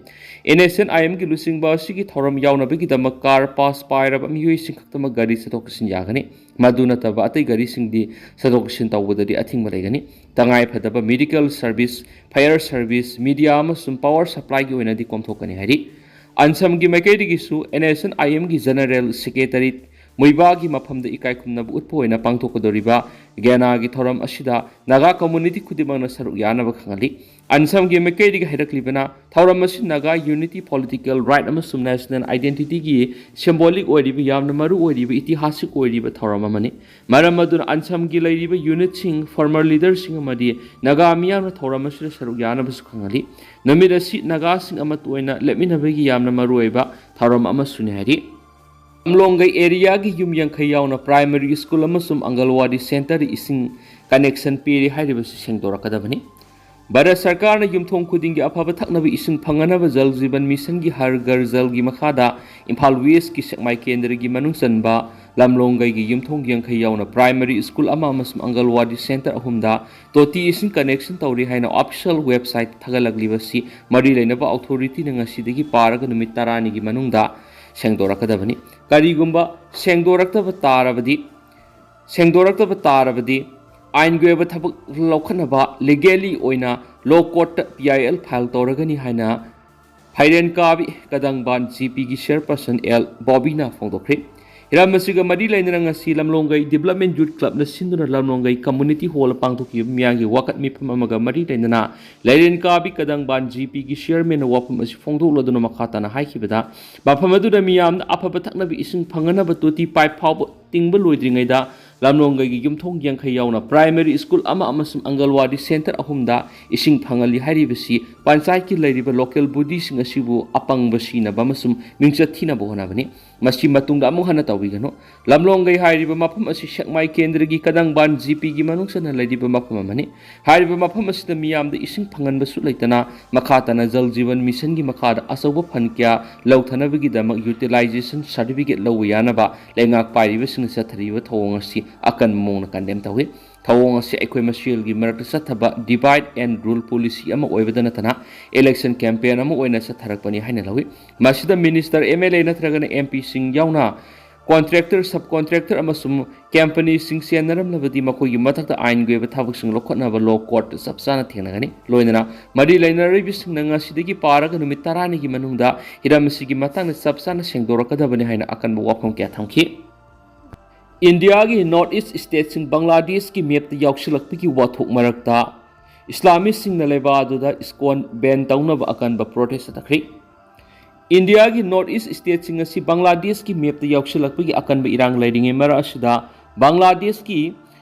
ꯑꯦꯟ ꯑꯦꯁ ꯑꯦꯟ ꯑꯥꯏ ꯑꯦꯝꯒꯤ ꯂꯨꯆꯤꯡꯕ ꯑꯁꯤꯒꯤ ꯊꯧꯔꯝ ꯌꯥꯎꯅꯕꯒꯤꯗꯃꯛ ꯀꯥꯔ ꯄꯥꯁ ꯄꯥꯏꯔꯕ ꯃꯤꯑꯣꯏꯁꯤꯡ ꯈꯛꯇꯃꯛ ꯒꯥꯔꯤ ꯆꯠꯊꯣꯛ ꯆꯠꯁꯤꯟ ꯌꯥꯒꯅꯤ꯫ ꯃꯗꯨ ꯅꯠꯇꯕ ꯑꯇꯩ ꯒꯥꯔꯤꯁꯤꯡꯗꯤ ꯆꯠꯊꯣꯛ ꯆꯠꯁꯤꯟ ꯇꯧꯕꯗꯗꯤ ꯑꯊꯤꯡꯕ ꯂꯩꯒꯅꯤ꯫ ꯇꯉꯥꯏ ꯐꯗꯕ medical service, Fire service, media ꯑꯃꯁꯨꯡ ꯄꯥꯋꯔ ꯁꯄ꯭ꯂꯥꯏꯒꯤ ꯑꯣꯏꯅꯗꯤ ꯀꯣꯝꯊꯣꯛꯀꯅꯤ ꯍꯥꯏꯔꯤ꯫ ꯑꯟꯁꯝꯒꯤ ꯃꯥꯏꯀꯩꯗꯒꯤꯁꯨ ꯑꯦꯟ ꯑꯦꯁ ꯑꯦꯟ ꯑꯥꯏ ꯑꯦꯝꯒꯤ ꯖꯦꯅꯔꯦꯜ ꯁꯦꯀ꯭ꯔꯦꯇꯔꯤ ꯃꯨꯏꯕꯥꯒꯤ ꯃꯐꯝꯗ ꯏꯀꯥꯏ ꯈꯨꯝꯅꯕ ꯎꯠꯄ ꯑꯣꯏꯅ ꯄꯥꯡꯊꯣꯛꯀꯗꯧꯔꯤꯕ ꯒꯦꯅꯥꯒꯤ ꯊꯧꯔꯝ ꯑꯁꯤꯗ ꯅꯥꯒꯥ ꯀꯝꯃꯨꯅꯤꯇꯤ ꯈꯨꯗꯤꯡꯃꯛꯅ ꯁꯔꯨꯛ ꯌꯥꯅꯕ ꯈꯪꯍꯜꯂꯤ꯫ ꯑꯟꯁꯝꯒꯤ ꯃꯥꯏꯀꯩꯗꯒꯤ ꯍꯥꯏꯔꯛꯂꯤꯕꯅ, ꯊꯧꯔꯝ ꯑꯁꯤ ꯅꯥꯒꯥ ꯌꯨꯅꯤꯇꯤ, ꯄꯣꯂꯤꯇꯤꯀꯦꯜ ꯔꯥꯏꯠ ꯑꯃꯁꯨꯡ ꯅꯦꯁꯅꯦꯜ ꯑꯥꯏꯗꯦꯟꯇꯤꯇꯤꯒꯤ ꯁꯤꯝꯕꯣꯂꯤꯛ ꯑꯣꯏꯔꯤꯕ, ꯌꯥꯝꯅ ꯃꯔꯨ ꯑꯣꯏꯔꯤꯕ, ꯏꯇꯤꯍꯥꯁꯤꯛ ꯑꯣꯏꯔꯤꯕ ꯊꯧꯔꯝ ꯑꯃꯅꯤ꯫ ꯃꯔꯝ ꯑꯗꯨꯅ ꯑꯟꯁꯝꯒꯤ ꯂꯩꯔꯤꯕ ꯌꯨꯅꯤꯠꯁꯤꯡ, ꯐꯣꯔꯃꯔ ꯂꯤꯗꯔꯁꯤꯡ ꯑꯃꯗꯤ ꯅꯥꯒꯥ ꯃꯤꯌꯥꯝꯅ ꯊꯧꯔꯝ ꯑꯁꯤꯗ ꯁꯔꯨꯛ ꯌꯥꯅꯕꯁꯨ ꯈꯪꯍꯜꯂꯤ꯫ ꯅꯨꯃꯤꯠ ꯑꯁꯤ ꯅꯥꯒꯥꯁꯤꯡ ꯑꯃꯠꯇ ꯑꯣꯏꯅ ꯂꯦꯞꯃꯤꯟꯅꯕꯒꯤ ꯌꯥꯝꯅ ꯃꯔꯨꯑꯣꯏꯕ ꯊꯧꯔꯝ ꯑꯃꯁꯨꯅꯤ ꯍꯥꯏꯔꯤ꯫ ꯂꯝꯂꯣꯡꯒꯩ ꯑꯦꯔꯤꯌꯥꯒꯤ ꯌꯨꯝ ꯌꯥꯡꯈꯩ ꯌꯥꯎꯅ ꯄ꯭ꯔꯥꯏꯃꯔꯤ ꯁ꯭ꯀꯨꯜ ꯑꯃꯁꯨꯡ ꯑꯪꯒꯜꯋꯥꯗꯤ ꯁꯦꯟꯇꯔꯗ ꯏꯁꯤꯡ ꯀꯅꯦꯛꯁꯟ ꯄꯤꯔꯤ ꯍꯥꯏꯔꯤꯕꯁꯤ ꯁꯦꯡꯗꯣꯔꯛꯀꯗꯕꯅꯤ꯫ ꯚꯥꯔꯠ ꯁꯔꯀꯥꯔꯅ ꯌꯨꯝꯊꯣꯡ ꯈꯨꯗꯤꯡꯒꯤ ꯑꯐꯕ ꯊꯛꯅꯕ ꯏꯁꯤꯡ ꯐꯪꯅꯅꯕ ꯖꯜ ꯖꯤꯕꯟ ꯃꯤꯁꯟꯒꯤ ꯍꯔ ꯘꯔ ꯖꯜꯒꯤ ꯃꯈꯥꯗ ꯏꯝꯐꯥꯜ ꯋꯦꯁꯀꯤ ꯁꯦꯛꯃꯥꯏ ꯀꯦꯟꯗ꯭ꯔꯒꯤ ꯃꯅꯨꯡ ꯆꯟꯕ ꯂꯝꯂꯣꯡꯒꯩꯒꯤ ꯌꯨꯝꯊꯣꯡ ꯌꯥꯡꯈꯩ ꯌꯥꯎꯅ ꯄ꯭ꯔꯥꯏꯃꯔꯤ ꯁ꯭ꯀꯨꯜ ꯑꯃ ꯑꯃꯁꯨꯡ ꯑꯪꯒꯜꯋꯥꯗꯤ ꯁꯦꯟꯇꯔ ꯑꯍꯨꯝꯗ ꯇꯣꯇꯤ ꯏꯁꯤꯡ ꯀꯅꯦꯛꯁꯟ ꯇꯧꯔꯤ ꯍꯥꯏꯅ ꯑꯣꯐꯤꯁꯤꯌꯦꯜ ꯋꯦꯕꯁꯥꯏꯠ ꯊꯥꯒꯠꯂꯛꯂꯤꯕꯁꯤ ꯃꯔꯤ ꯂꯩꯅꯕ ꯑꯣꯊꯣꯔꯤꯇꯤꯅ ꯉꯁꯤꯗꯒꯤ ꯄꯥꯔꯒ ꯅꯨꯃꯤꯠ ꯇꯔꯥꯅꯤꯒꯤ ꯃꯅꯨꯡꯗ ꯁꯦꯡꯗꯣꯔꯛꯀꯗꯕꯅꯤ꯫ ꯀꯔꯤꯒꯨꯝꯕ ꯁꯦꯡꯗꯣꯔꯛꯇꯕ ꯇꯥꯔꯕꯗꯤ, ꯁꯦꯡꯗꯣꯔꯛꯇꯕ ꯇꯥꯔꯕꯗꯤ ꯑꯥꯏꯟꯒꯤ ꯑꯣꯏꯕ ꯊꯕꯛ ꯂꯧꯈꯠꯅꯕ ꯂꯤꯒꯦꯂꯤ ꯑꯣꯏꯅ ꯂꯣ ꯀꯣꯔꯠꯇ ꯄꯤ ꯑꯥꯏ ꯑꯦꯜ ꯐꯥꯏꯜ ꯇꯧꯔꯒꯅꯤ ꯍꯥꯏꯅ ꯐꯩꯔꯦꯟ ꯀꯥꯕꯤ ꯀꯗꯪꯕꯥꯟ ꯖꯤ ꯄꯤꯒꯤ ꯆꯤꯌꯔꯄꯔꯁꯟ ꯑꯦꯜ ꯕꯣꯕꯤꯅ ꯐꯣꯡꯗꯣꯛꯈ꯭ꯔꯤ꯫ ꯍꯤꯔꯝ ꯑꯁꯤꯒ ꯃꯔꯤ ꯂꯩꯅꯅ ꯉꯁꯤ ꯂꯝꯂꯣꯡꯒꯩ ꯗꯤꯕꯂꯞꯃꯦꯟ ꯌꯨꯠ ꯀ꯭ꯂꯕꯅ ꯁꯤꯟꯗꯨꯅ ꯂꯝꯂꯣꯡꯒꯩ ꯀꯝꯃꯨꯅꯤꯇꯤ ꯍꯣꯜꯗ ꯄꯥꯡꯊꯣꯛꯈꯤꯕ ꯃꯤꯌꯥꯝꯒꯤ ꯋꯥꯀꯠ ꯃꯤꯐꯝ ꯑꯃꯒ ꯃꯔꯤ ꯂꯩꯅꯅ ꯂꯩꯔꯦꯟ ꯀꯥꯕꯤ ꯀꯗꯪꯕꯥꯟ ꯖꯤ ꯄꯤꯒꯤ ꯆꯤꯌꯔꯃꯦꯟꯅ ꯋꯥꯐꯝ ꯑꯁꯤ ꯐꯣꯡꯗꯣꯛꯂꯗꯨꯅ ꯃꯈꯥ ꯇꯥꯅ ꯍꯥꯏꯈꯤꯕꯗ, ꯃꯐꯝ ꯑꯗꯨꯗ ꯃꯤꯌꯥꯝꯅ ꯑꯐꯕ ꯊꯛꯅꯕ ꯏꯁꯤꯡ ꯐꯪꯅꯅꯕ ꯇꯣꯇꯤ ꯄꯥꯏꯞ ꯐꯥꯎꯕ ꯇꯤꯡꯕ ꯂꯣꯏꯗ꯭ꯔꯤꯉꯩꯗ ꯂꯝꯂꯣꯡꯒꯩꯒꯤ ꯌꯨꯝꯊꯣꯡ ꯌꯥꯡꯈꯩ ꯌꯥꯎꯅ ꯄ꯭ꯔꯥꯏꯃꯔꯤ ꯁ꯭ꯀꯨꯜ ꯑꯃ ꯑꯃꯁꯨꯡ ꯑꯪꯒꯜꯋꯥꯗꯤ ꯁꯦꯟꯇꯔ ꯑꯍꯨꯝꯗ ꯏꯁꯤꯡ ꯐꯪꯍꯜꯂꯤ ꯍꯥꯏꯔꯤꯕꯁꯤ ꯄꯟꯆꯥꯌꯠꯀꯤ ꯂꯩꯔꯤꯕ ꯂꯣꯀꯦꯜ ꯕꯣꯗꯤꯁꯤꯡ ꯑꯁꯤꯕꯨ ꯑꯄꯪꯕ ꯁꯤꯅꯕ ꯑꯃꯁꯨꯡ ꯃꯤꯡꯆꯠ ꯊꯤꯅꯕ ꯍꯣꯠꯅꯕꯅꯤ꯫ ꯃꯁꯤ ꯃꯇꯨꯡꯗ ꯑꯃꯨꯛ ꯍꯟꯅ ꯇꯧꯕꯤꯒꯅꯨ꯫ ꯂꯝꯂꯣꯡꯒꯩ ꯍꯥꯏꯔꯤꯕ ꯃꯐꯝ ꯑꯁꯤ ꯁꯦꯛꯃꯥꯏ ꯀꯦꯟꯗ꯭ꯔꯒꯤ ꯀꯗꯪꯕꯥꯟ ꯖꯤ ꯄꯤꯒꯤ ꯃꯅꯨꯡ ꯆꯟꯅ ꯂꯩꯔꯤꯕ ꯃꯐꯝ ꯑꯃꯅꯤ꯫ ꯍꯥꯏꯔꯤꯕ ꯃꯐꯝ ꯑꯁꯤꯗ ꯃꯤꯌꯥꯝꯗ ꯏꯁꯤꯡ ꯐꯪꯍꯟꯕꯁꯨ ꯂꯩꯇꯅ, ꯃꯈꯥ ꯇꯥꯅ ꯖꯜ ꯖꯤꯕꯟ ꯃꯤꯁꯟꯒꯤ ꯃꯈꯥꯗ ꯑꯆꯧꯕ ꯐꯟ ꯀꯌꯥ ꯂꯧꯊꯅꯕꯒꯤꯗꯃꯛ ꯌꯨꯇꯤꯂꯥꯏꯖꯦꯁꯟ ꯁꯥꯔꯇꯤꯐꯤꯀꯦꯠ ꯂꯧꯕ ꯌꯥꯅꯕ ꯂꯩꯉꯥꯛ ꯄꯥꯏꯔꯤꯕꯁꯤꯡꯅ ꯆꯠꯊꯔꯤꯕ ꯊꯧꯑꯣꯡ ꯑꯁꯤ ꯑꯀꯟꯕ ꯃꯑꯣꯡꯗ ꯀꯟꯗꯦꯝ ꯇꯧꯏ꯫ ꯊꯧꯑꯣꯡ ꯑꯁꯤ ꯑꯩꯈꯣꯏ ꯃꯁꯦꯜꯒꯤ ꯃꯔꯛꯇ ꯆꯠꯊꯕ divide and rule policy ꯑꯃ ꯑꯣꯏꯕꯗ ꯅꯠꯇꯅ, election campaign ꯑꯃ ꯑꯣꯏꯅ ꯆꯠꯊꯔꯛꯄꯅꯤ ꯍꯥꯏꯅ ꯂꯧꯏ꯫ ꯃꯁꯤꯗ ꯃꯤꯅꯤꯁꯇꯔ, ꯑꯦꯝ ꯑꯦꯜ ꯑꯦ ꯅꯠꯇ꯭ꯔꯒꯅ ꯑꯦꯝ ꯄꯤꯁꯤꯡ ꯌꯥꯎꯅ ꯀꯣꯟꯇ꯭ꯔꯦꯛꯇꯔ, ꯁꯕ ꯀꯣꯟꯇ꯭ꯔꯦꯛꯇꯔ ꯑꯃꯁꯨꯡ ꯀꯝꯄꯅꯤꯁꯤꯡ ꯆꯦꯟꯅꯔꯝꯂꯕꯗꯤ ꯃꯈꯣꯏꯒꯤ ꯃꯊꯛꯇ ꯑꯥꯏꯟꯒꯤ ꯑꯣꯏꯕ ꯊꯕꯛꯁꯤꯡ ꯂꯧꯈꯠꯅꯕ ꯂꯣ ꯀꯣꯔꯠꯇ ꯆꯞ ꯆꯥꯅ ꯊꯦꯡꯅꯒꯅꯤ꯫ ꯂꯣꯏꯅꯅ ꯃꯔꯤ ꯂꯩꯅꯔꯤꯕꯁꯤꯡꯅ ꯉꯁꯤꯗꯒꯤ ꯄꯥꯔꯒ ꯅꯨꯃꯤꯠ ꯇꯔꯥꯅꯤꯒꯤ ꯃꯅꯨꯡꯗ ꯍꯤꯔꯝ ꯑꯁꯤꯒꯤ ꯃꯇꯥꯡꯗ ꯆꯞ ꯆꯥꯅ ꯁꯦꯡꯗꯣꯔꯛꯀꯗꯕꯅꯤ ꯍꯥꯏꯅ ꯑꯀꯟꯕ ꯋꯥꯐꯝ ꯀꯌꯥ ꯊꯝꯈꯤ꯫ ꯏꯟꯗꯤꯌꯥꯒꯤ ꯅꯣꯔꯠ ꯏꯁ ꯁ꯭ꯇꯦꯠꯁꯤꯡ ꯕꯪꯒ꯭ꯂꯥꯗꯦꯁꯀꯤ ꯃꯦꯞꯇ ꯌꯥꯎꯁꯤꯜꯂꯛꯄꯒꯤ ꯋꯥꯊꯣꯛ ꯃꯔꯛꯇ ꯏꯁꯂꯥꯃꯤꯁꯁꯤꯡꯅ ꯂꯩꯕꯥꯛ ꯑꯗꯨꯗ ꯏꯁꯀꯣꯟ ꯕꯦꯟ ꯇꯧꯅꯕ ꯑꯀꯟꯕ ꯄ꯭ꯔꯣꯇꯦꯁ ꯆꯠꯊꯈ꯭ꯔꯤ꯫ ꯏꯟꯗꯤꯌꯥꯒꯤ ꯅꯣꯔꯠ ꯏꯁ ꯁ꯭ꯇꯦꯠꯁꯤꯡ ꯑꯁꯤ ꯕꯪꯒ꯭ꯂꯥꯗꯦꯁꯀꯤ ꯃꯦꯞꯇ ꯌꯥꯎꯁꯤꯜꯂꯛꯄꯒꯤ ꯑꯀꯟꯕ ꯏꯔꯥꯡ ꯂꯩꯔꯤꯉꯩ ꯃꯔꯛ ꯑꯁꯤꯗ ꯕꯪꯒ꯭ꯂꯥꯗꯦꯁꯀꯤ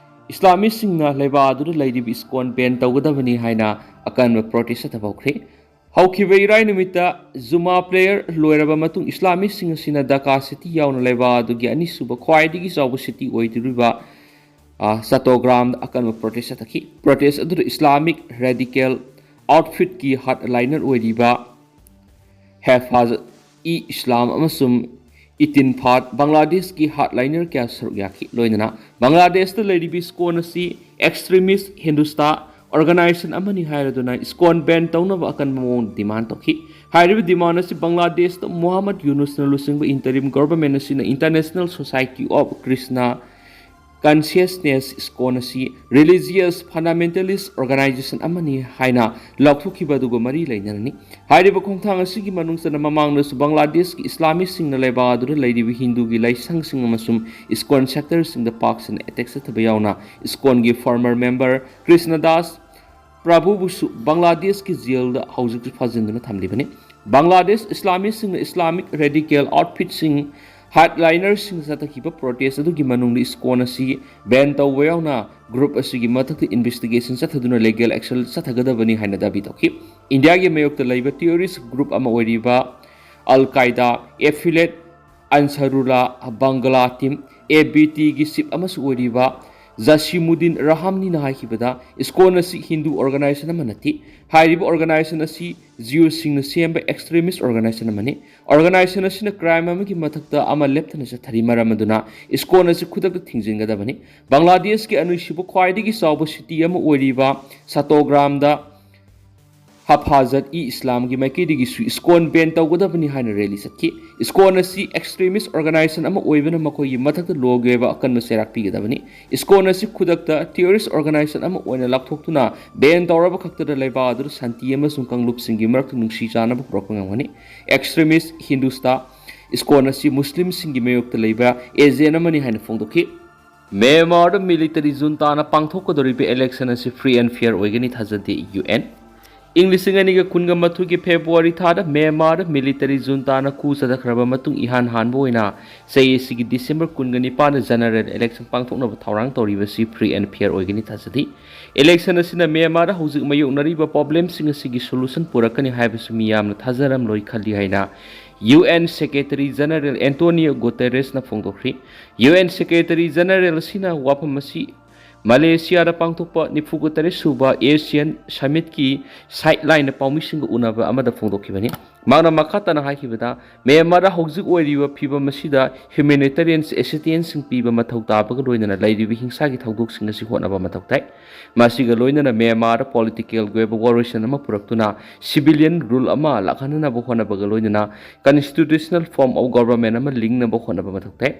ꯏꯁꯂꯥꯃꯤꯁꯁꯤꯡꯅ ꯂꯩꯕꯥꯛ ꯑꯗꯨꯗ ꯂꯩꯔꯤꯕ ꯏꯁꯀꯣꯟ ꯕꯦꯟ ꯇꯧꯒꯗꯕꯅꯤ ꯍꯥꯏꯅ ꯑꯀꯟꯕ ꯄ꯭ꯔꯣꯇꯦꯁ ꯆꯠꯊꯕ ꯍꯧꯈ꯭ꯔꯦ꯫ ꯍꯧꯈꯤꯕ ꯏꯔꯥꯏ ꯅꯨꯃꯤꯠꯇ ꯖꯨꯃꯥ ꯄ꯭ꯔꯦꯌꯔ ꯂꯣꯏꯔꯕ ꯃꯇꯨꯡ ꯏꯁꯂꯥꯃꯤꯁꯁꯤꯡ ꯑꯁꯤꯅ ꯙꯥꯀꯥ ꯁꯤꯇꯤ ꯌꯥꯎꯅ ꯂꯩꯕꯥꯛ ꯑꯗꯨꯒꯤ ꯑꯅꯤꯁꯨꯕ ꯈ꯭ꯋꯥꯏꯗꯒꯤ ꯆꯥꯎꯕ ꯁꯤꯇꯤ ꯑꯣꯏꯗꯣꯔꯤꯕ, ꯑ, ꯆꯇꯣꯒ꯭ꯔꯥꯝꯗ ꯑꯀꯟꯕ ꯄ꯭ꯔꯣꯇꯦꯁ ꯆꯠꯊꯈꯤ꯫ ꯄ꯭ꯔꯣꯇꯦꯁ ꯑꯗꯨꯗ ꯏꯁꯂꯥꯃꯤꯛ ꯔꯦꯗꯤꯀꯦꯜ ꯑꯥꯎꯠꯐꯤꯠꯀꯤ ꯍꯥꯔꯗꯂꯥꯏꯅꯔ ꯑꯣꯏꯔꯤꯕ ꯍꯦꯐꯥꯖꯠ ꯏ ꯏꯁꯂꯥꯝ ꯑꯃꯁꯨꯡ ꯏꯇꯤꯟꯐꯥꯠ ꯕꯪꯒ꯭ꯂꯥꯗꯦꯁꯀꯤ ꯍꯥꯔꯗꯂꯥꯏꯅꯔ ꯀꯌꯥ ꯁꯔꯨꯛ ꯌꯥꯈꯤ꯫ ꯂꯣꯏꯅꯅ ꯕꯪꯒ꯭ꯂꯥꯗꯦꯁꯇ ꯂꯩꯔꯤꯕ ꯏꯁꯀꯣꯟ ꯑꯁꯤ ꯑꯦꯛꯁꯇ꯭ꯔꯤꯃꯤꯁ ꯍꯤꯟꯗꯨꯁꯇꯥ ꯑꯣꯔꯒꯅꯥꯏꯖꯦꯁꯟ ꯑꯃꯅꯤ ꯍꯥꯏꯔꯗꯨꯅ ꯏꯁꯀꯣꯟ ꯕꯦꯟ ꯇꯧꯅꯕ ꯑꯀꯟꯕ ꯃꯑꯣꯡꯗ ꯗꯤꯃꯥꯟ ꯇꯧꯈꯤ꯫ ꯍꯥꯏꯔꯤꯕ ꯗꯤꯃꯥꯟ ꯑꯁꯤ ꯕꯪꯒ꯭ꯂꯥꯗꯦꯁꯇ ꯃꯨꯍꯝꯃꯗ ꯌꯨꯅꯨꯁꯅ ꯂꯨꯆꯤꯡꯕ ꯏꯟꯇꯔꯤꯝ ꯒꯣꯚꯔꯟꯃꯦꯟꯠ ꯑꯁꯤꯅ international society of Krishna consciousness ISKCON ꯑꯁꯤ ꯔꯤꯂꯤꯖꯤꯌꯁ ꯐꯟꯗꯥꯃꯦꯟꯇꯦꯂꯤꯁ ꯑꯣꯔꯒꯅꯥꯏꯖꯦꯁꯟ ꯑꯃꯅꯤ ꯍꯥꯏꯅ ꯂꯥꯎꯊꯣꯛꯈꯤꯕ ꯑꯗꯨꯒ ꯃꯔꯤ ꯂꯩꯅꯔꯅꯤ꯫ ꯍꯥꯏꯔꯤꯕ ꯈꯣꯡꯊꯥꯡ ꯑꯁꯤꯒꯤ ꯃꯅꯨꯡ ꯆꯟꯅ ꯃꯃꯥꯡꯗꯁꯨ ꯕꯪꯒ꯭ꯂꯥꯗꯦꯁꯀꯤ ꯏꯁꯂꯥꯃꯤꯁꯁꯤꯡꯅ ꯂꯩꯕꯥꯛ ꯑꯗꯨꯗ ꯂꯩꯔꯤꯕ ꯍꯤꯟꯗꯨꯒꯤ ꯂꯥꯏꯁꯪꯁꯤꯡ ꯑꯃꯁꯨꯡ ꯏꯁꯀꯣꯟ ꯁꯦꯛꯇꯔꯁꯤꯡꯗ ꯄꯥꯛ ꯁꯟꯅ ꯑꯦꯇꯦꯛ ꯆꯠꯊꯕ ꯌꯥꯎꯅ ꯏꯁꯀꯣꯟꯒꯤ ꯐꯣꯔꯃꯔ ꯃꯦꯝꯕꯔ ꯀ꯭ꯔꯤꯁꯅꯗꯥꯁ ꯄ꯭ꯔꯚꯨꯕꯨꯁꯨ ꯕꯪꯒ꯭ꯂꯥꯗꯦꯁꯀꯤ ꯖꯦꯜꯗ ꯍꯧꯖꯤꯛꯁꯨ ꯐꯥꯖꯤꯟꯗꯨꯅ ꯊꯝꯂꯤꯕꯅꯤ꯫ ꯕꯪꯒ꯭ꯂꯥꯗꯦꯁ ꯏꯁꯂꯥꯃꯤꯁꯁꯤꯡꯅ ꯏꯁꯂꯥꯃꯤꯛ ꯔꯦꯗꯤꯀꯦꯜ ꯑꯥꯎꯠꯐꯤꯠꯁꯤꯡ ꯍꯥꯔꯗꯂꯥꯏꯅꯔꯁꯤꯡ ꯆꯠꯊꯈꯤꯕ ꯄ꯭ꯔꯣꯇꯦꯁ ꯑꯗꯨꯒꯤ ꯃꯅꯨꯡꯗ ꯏꯁꯀꯣꯟ ꯑꯁꯤ ꯕꯦꯟ ꯇꯧꯕ ꯌꯥꯎꯅ ꯒ꯭ꯔꯨꯞ ꯑꯁꯤꯒꯤ ꯃꯊꯛꯇ ꯏꯟꯚꯦꯁꯇꯤꯒꯦꯁꯟ ꯆꯠꯊꯗꯨꯅ ꯂꯤꯒꯦꯜ ꯑꯦꯛꯁꯟ ꯆꯠꯊꯒꯗꯕꯅꯤ ꯍꯥꯏꯅ ꯗꯥꯕꯤ ꯇꯧꯈꯤ꯫ ꯏꯟꯗꯤꯌꯥꯒꯤ ꯃꯥꯌꯣꯛꯇ ꯂꯩꯕ ꯇꯦꯔꯣꯔꯤꯁ ꯒ꯭ꯔꯨꯞ ꯑꯃ ꯑꯣꯏꯔꯤꯕ ꯑꯜ ꯀꯥꯏꯗꯥ ꯑꯦꯐꯤꯂꯦꯠ ꯑꯟꯁꯔꯨꯜꯂꯥ ꯕꯪꯒꯂꯥ ꯇꯤꯝ, ꯑꯦ ꯕꯤ ꯇꯤꯒꯤ ꯆꯤꯞ ꯑꯃꯁꯨ ꯑꯣꯏꯔꯤꯕ ꯖꯁꯤꯃꯨꯗꯤꯟ ꯔꯍꯥꯝꯅꯤꯅ ꯍꯥꯏꯈꯤꯕꯗ, ꯏꯁꯀꯣꯟ ꯑꯁꯤ ꯍꯤꯟꯗꯨ ꯑꯣꯔꯒꯅꯥꯏꯖꯦꯁꯟ ꯑꯃ ꯅꯠꯇꯦ꯫ ꯍꯥꯏꯔꯤꯕ ꯑꯣꯔꯒꯅꯥꯏꯖꯦꯁꯟ ꯑꯁꯤ ꯖꯤꯌꯨꯁꯤꯡꯅ ꯁꯦꯝꯕ ꯑꯦꯛꯁꯇ꯭ꯔꯤꯃꯤꯁ ꯑꯣꯔꯒꯅꯥꯏꯖꯦꯁꯟ ꯑꯃꯅꯤ꯫ ꯑꯣꯔꯒꯅꯥꯏꯖꯦꯁꯟ ꯑꯁꯤꯅ ꯀ꯭ꯔꯥꯏꯝ ꯑꯃꯒꯤ ꯃꯊꯛꯇ ꯑꯃ ꯂꯦꯞꯇꯅ ꯆꯠꯊꯔꯤ꯫ ꯃꯔꯝ ꯑꯗꯨꯅ ꯏꯁꯀꯣꯟ ꯑꯁꯤ ꯈꯨꯗꯛꯇ ꯊꯤꯡꯖꯤꯟꯒꯗꯕꯅꯤ꯫ ꯕꯪꯒ꯭ꯂꯥꯗꯦꯁꯀꯤ ꯑꯅꯤꯁꯨꯕ ꯈ꯭ꯋꯥꯏꯗꯒꯤ ꯆꯥꯎꯕ ꯁꯤꯇꯤ ꯑꯃ ꯑꯣꯏꯔꯤꯕ ꯁꯇꯣꯒ꯭ꯔꯥꯝꯗ ꯍꯐꯥꯖꯠ ꯏ ꯏꯁꯂꯥꯝꯒꯤ ꯃꯥꯏꯀꯩꯗꯒꯤꯁꯨ ꯏꯁꯀꯣꯟ ꯕꯦꯟ ꯇꯧꯒꯗꯕꯅꯤ ꯍꯥꯏꯅ ꯔꯦꯂꯤ ꯆꯠꯈꯤ꯫ ꯏꯁꯀꯣꯟ ꯑꯁꯤ ꯑꯦꯛꯁꯇ꯭ꯔꯤꯃꯤꯁ ꯑꯣꯔꯒꯅꯥꯏꯖꯦꯁꯟ ꯑꯃ ꯑꯣꯏꯕꯅ ꯃꯈꯣꯏꯒꯤ ꯃꯊꯛꯇ ꯂꯣꯒꯤ ꯑꯣꯏꯕ ꯑꯀꯟꯕ ꯆꯩꯔꯥꯛ ꯄꯤꯒꯗꯕꯅꯤ꯫ ꯏꯁꯀꯣꯟ ꯑꯁꯤ ꯈꯨꯗꯛꯇ ꯇꯦꯔꯣꯔꯤꯁ ꯑꯣꯔꯒꯅꯥꯏꯖꯦꯁꯟ ꯑꯃ ꯑꯣꯏꯅ ꯂꯥꯎꯊꯣꯛꯇꯨꯅ ꯕꯦꯟ ꯇꯧꯔꯕ ꯈꯛꯇꯗ ꯂꯩꯕꯥꯛ ꯑꯗꯨꯗ ꯁꯥꯟꯇꯤ ꯑꯃꯁꯨꯡ ꯀꯥꯡꯂꯨꯞꯁꯤꯡꯒꯤ ꯃꯔꯛꯇ ꯅꯨꯡꯁꯤ ꯆꯥꯟꯅꯕ ꯄꯨꯔꯛꯄ ꯉꯝꯒꯅꯤ꯫ ꯑꯦꯛꯁꯇ꯭ꯔꯤꯃꯤꯁ ꯍꯤꯟꯗꯨꯁꯇꯥ ꯏꯁꯀꯣꯟ ꯑꯁꯤ ꯃꯨꯁꯂꯤꯝꯁꯤꯡꯒꯤ ꯃꯥꯌꯣꯛꯇ ꯂꯩꯕ ꯑꯦꯖꯦꯟ ꯑꯃꯅꯤ ꯍꯥꯏꯅ ꯐꯣꯡꯗꯣꯛꯈꯤ꯫ ꯃ꯭ꯌꯥꯟꯃꯥꯔꯗ ꯃꯤꯂꯤꯇꯔꯤ ꯖꯨꯟꯇꯥꯅ ꯄꯥꯡꯊꯣꯛꯀꯗꯧꯔꯤꯕ ꯏꯂꯦꯛꯁꯟ ꯑꯁꯤ ꯐ꯭ꯔꯤ ꯑꯦꯟ ꯐꯤꯌꯔ ꯑꯣꯏꯒꯅꯤ ꯊꯥꯖꯗꯦ ꯌꯨ ꯑꯦꯟ꯫ ꯏꯪ ꯂꯤꯁꯤꯡ ꯑꯅꯤꯒ ꯀꯨꯟꯒ ꯃꯥꯊꯣꯏꯒꯤ ꯐꯦꯕ꯭ꯔꯨꯋꯥꯔꯤ ꯊꯥꯗ ꯃ꯭ꯌꯥꯟꯃꯥꯔꯗ ꯃꯤꯂꯤꯇꯔꯤ ꯖꯨꯟꯇꯥꯅ ꯀꯨ ꯆꯠꯊꯈ꯭ꯔꯕ ꯃꯇꯨꯡ ꯏꯍꯥꯟ ꯍꯥꯟꯕ ꯑꯣꯏꯅ ꯆꯍꯤ ꯑꯁꯤꯒꯤ ꯗꯤꯁꯦꯝꯕꯔ ꯀꯨꯟꯒ ꯅꯤꯄꯥꯟꯗ ꯖꯦꯅꯔꯦꯜ ꯏꯂꯦꯛꯁꯟ ꯄꯥꯡꯊꯣꯛꯅꯕ ꯊꯧꯔꯥꯡ ꯇꯧꯔꯤꯕꯁꯤ ꯐ꯭ꯔꯤ ꯑꯦꯟ ꯐꯤꯌꯔ ꯑꯣꯏꯒꯅꯤ ꯊꯥꯖꯗꯦ꯫ ꯏꯂꯦꯛꯁꯟ ꯑꯁꯤꯅ ꯃ꯭ꯌꯥꯟꯃꯥꯔꯗ ꯍꯧꯖꯤꯛ ꯃꯥꯌꯣꯛꯅꯔꯤꯕ ꯄ꯭ꯔꯣꯕ꯭ꯂꯦꯝꯁꯤꯡ ꯑꯁꯤꯒꯤ ꯁꯣꯂꯨꯁꯟ ꯄꯨꯔꯛꯀꯅꯤ ꯍꯥꯏꯕꯁꯤ ꯃꯤꯌꯥꯝꯅ ꯊꯥꯖꯔꯝꯂꯣꯏ ꯈꯜꯂꯤ ꯍꯥꯏꯅ U N secretary general Antonio ꯒꯨꯇꯦꯔꯦꯁꯅ ꯐꯣꯡꯗꯣꯛꯈ꯭ꯔꯤ꯫ ꯌꯨ ꯑꯦꯟ ꯁꯦꯀ꯭ꯔꯦꯇꯔꯤ ꯖꯦꯅꯔꯦꯜ ꯑꯁꯤꯅ ꯋꯥꯐꯝ ꯑꯁꯤ ꯃꯂꯦꯁꯤꯌꯥꯗ ꯄꯥꯡꯊꯣꯛꯄ ꯅꯤꯐꯨꯒ ꯇꯔꯦꯠ ꯁꯨꯕ ꯑꯦꯁꯤꯌꯥꯟ ꯁꯃꯤꯠꯀꯤ ꯁꯥꯏꯠ ꯂꯥꯏꯟꯗ ꯄꯥꯎꯃꯤꯁꯤꯡꯒ ꯎꯅꯕ ꯑꯃꯗ ꯐꯣꯡꯗꯣꯛꯈꯤꯕꯅꯤ꯫ ꯃꯍꯥꯛꯅ ꯃꯈꯥ ꯇꯥꯅ ꯍꯥꯏꯈꯤꯕꯗ, ꯃ꯭ꯌꯥꯟꯃꯥꯔꯗ ꯍꯧꯖꯤꯛ ꯑꯣꯏꯔꯤꯕ ꯐꯤꯕꯝ ꯑꯁꯤꯗ ꯍ꯭ꯌꯨꯃꯦꯅꯤꯇꯦꯔꯤꯌꯟ ꯑꯦꯁꯤꯁꯇꯦꯟꯁꯁꯤꯡ ꯄꯤꯕ ꯃꯊꯧ ꯇꯥꯕꯒ ꯂꯣꯏꯅꯅ ꯂꯩꯔꯤꯕ ꯍꯤꯡꯁꯥꯒꯤ ꯊꯧꯗꯣꯛꯁꯤꯡ ꯑꯁꯤ ꯍꯣꯠꯅꯕ ꯃꯊꯧ ꯇꯥꯏ꯫ ꯃꯁꯤꯒ ꯂꯣꯏꯅꯅ ꯃ꯭ꯌꯥꯟꯃꯥꯔꯗ ꯄꯣꯂꯤꯇꯤꯀꯦꯜꯒꯤ ꯑꯣꯏꯕ ꯋꯥꯔꯣꯏꯁꯤꯟ ꯑꯃ ꯄꯨꯔꯛꯇꯨꯅ ꯁꯤꯚꯤꯂꯤꯌꯟ ꯔꯨꯜ ꯑꯃ ꯂꯥꯛꯍꯟꯅꯕ ꯍꯣꯠꯅꯕꯒ ꯂꯣꯏꯅꯅ constitutional form of government ꯑꯃ ꯂꯤꯡꯅꯕ ꯍꯣꯠꯅꯕ ꯃꯊꯧ ꯇꯥꯏ꯫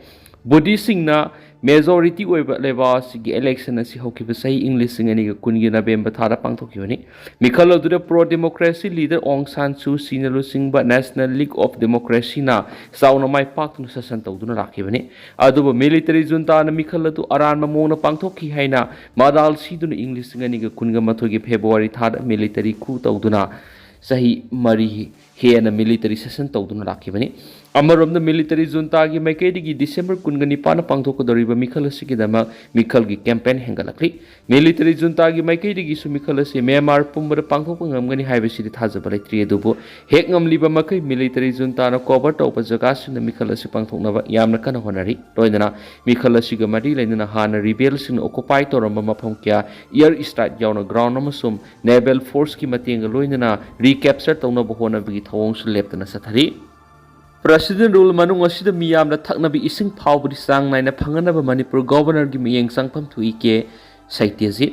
ꯕꯨꯙꯤꯁꯁꯤꯡꯅ ꯃꯦꯖꯣꯔꯤꯇꯤ ꯑꯣꯏꯕ ꯂꯩꯕꯥꯛ ꯑꯁꯤꯒꯤ ꯏꯂꯦꯛꯁꯟ ꯑꯁꯤ ꯍꯧꯈꯤꯕ ꯆꯍꯤ ꯏꯪ ꯂꯤꯁꯤꯡ ꯑꯅꯤꯒ ꯀꯨꯟꯒꯤ ꯅꯕꯦꯝꯕꯔ ꯊꯥꯗ ꯄꯥꯡꯊꯣꯛꯈꯤꯕꯅꯤ꯫ ꯃꯤꯈꯜ ꯑꯗꯨꯗ ꯄ꯭ꯔꯣ ꯗꯦꯃꯣꯀ꯭ꯔꯦꯁꯤ ꯂꯤꯗꯔ ꯑꯣꯡ ꯁꯥꯟ ꯁꯨ ꯆꯤꯅ ꯂꯨꯆꯤꯡꯕ ꯅꯦꯁꯅꯦꯜ ꯂꯤꯒ ꯑꯣꯐ ꯗꯦꯃꯣꯀ꯭ꯔꯦꯁꯤꯅ ꯆꯥꯎꯅ ꯃꯥꯏ ꯄꯥꯛꯇꯨꯅ ꯁꯥꯁꯟ ꯇꯧꯗꯨꯅ ꯂꯥꯛꯈꯤꯕꯅꯤ꯫ ꯑꯗꯨꯕꯨ ꯃꯤꯂꯤꯇꯔꯤ ꯖꯨꯟꯇꯥꯅ ꯃꯤꯈꯜ ꯑꯗꯨ ꯑꯔꯥꯟꯕ ꯃꯑꯣꯡꯗ ꯄꯥꯡꯊꯣꯛꯈꯤ ꯍꯥꯏꯅ ꯃꯗꯥꯜ ꯁꯤꯗꯨꯅ ꯏꯪ ꯂꯤꯁꯤꯡ ꯑꯅꯤꯒ ꯀꯨꯟꯒ ꯃꯥꯊꯣꯏꯒꯤ ꯐꯦꯕ꯭ꯔꯨꯋꯥꯔꯤ ꯊꯥꯗ ꯃꯤꯂꯤꯇꯔꯤ coup ꯇꯧꯗꯨꯅ ꯆꯍꯤ ꯃꯔꯤ ꯍꯦꯟꯅ ꯃꯤꯂꯤꯇꯔꯤ ꯁꯦꯁꯟ ꯇꯧꯗꯨꯅ ꯂꯥꯛꯈꯤꯕꯅꯤ꯫ ꯑꯃꯔꯣꯝꯗ ꯃꯤꯂꯤꯇꯔꯤ ꯖꯨꯟꯇꯥꯒꯤ ꯃꯥꯏꯀꯩꯗꯒꯤ ꯗꯤꯁꯦꯝꯕꯔ ꯀꯨꯟꯒ ꯅꯤꯄꯥꯟꯗ ꯄꯥꯡꯊꯣꯛꯀꯗꯧꯔꯤꯕ ꯃꯤꯈꯜ ꯑꯁꯤꯒꯤꯗꯃꯛ ꯃꯤꯈꯜꯒꯤ ꯀꯦꯝꯄꯦꯟ ꯍꯦꯟꯒꯠꯂꯛꯂꯤ꯫ ꯃꯤꯂꯤꯇꯔꯤ ꯖꯨꯟꯇꯥꯒꯤ ꯃꯥꯏꯀꯩꯗꯒꯤꯁꯨ ꯃꯤꯈꯜ ꯑꯁꯤ ꯃ꯭ꯌꯥꯟꯃꯥꯔ ꯄꯨꯝꯕꯗ ꯄꯥꯡꯊꯣꯛꯄ ꯉꯝꯒꯅꯤ ꯍꯥꯏꯕꯁꯤꯗꯤ ꯊꯥꯖꯕ ꯂꯩꯇ꯭ꯔꯤ꯫ ꯑꯗꯨꯕꯨ ꯍꯦꯛ ꯉꯝꯂꯤꯕ ꯃꯈꯩ ꯃꯤꯂꯤꯇꯔꯤ ꯖꯨꯟꯇꯥꯅ ꯀꯣꯚꯔ ꯇꯧꯕ ꯖꯒꯥꯁꯤꯡꯗ ꯃꯤꯈꯜ ꯑꯁꯤ ꯄꯥꯡꯊꯣꯛꯅꯕ ꯌꯥꯝꯅ ꯀꯟꯅ ꯍꯣꯠꯅꯔꯤ꯫ ꯂꯣꯏꯅꯅ ꯃꯤꯈꯜ ꯑꯁꯤꯒ ꯃꯔꯤ ꯂꯩꯅꯅ ꯍꯥꯟꯅ ꯔꯤꯕꯦꯜꯁꯤꯡꯅ ꯑꯣꯀꯨꯄꯥꯏ ꯇꯧꯔꯝꯕ ꯃꯐꯝ ꯀꯌꯥ ꯑꯦꯌꯔ ꯁ꯭ꯇ꯭ꯔꯥꯏꯛ ꯌꯥꯎꯅ ꯒ꯭ꯔꯥꯎꯟ ꯑꯃꯁꯨꯡ ꯅꯦꯚꯦꯜ ꯐꯣꯔꯁꯀꯤ ꯃꯇꯦꯡꯒ ꯂꯣꯏꯅꯅ ꯔꯤꯀꯦꯞꯆꯔ ꯇꯧꯅꯕ ꯍꯣꯠꯅꯕꯒꯤ ꯊꯧꯑꯣꯡꯁꯨ ꯂꯦꯞꯇꯅ ꯆꯠꯊꯔꯤ꯫ ꯄ꯭ꯔꯁꯤꯗꯦꯟ ꯔꯨꯜ ꯃꯅꯨꯡ ꯑꯁꯤꯗ ꯃꯤꯌꯥꯝꯅ ꯊꯛꯅꯕ ꯏꯁꯤꯡ ꯐꯥꯎꯕꯗꯤ ꯆꯥꯡ ꯅꯥꯏꯅ ꯐꯪꯍꯟꯅꯕ ꯃꯅꯤꯄꯨꯔ ꯒꯣꯚꯔꯅꯔꯒꯤ ꯃꯤꯠꯌꯦꯡ ꯆꯪꯐꯝ ꯊꯣꯛꯏ ꯀꯦ ꯁꯩꯇ꯭ꯌꯖꯤꯠ꯫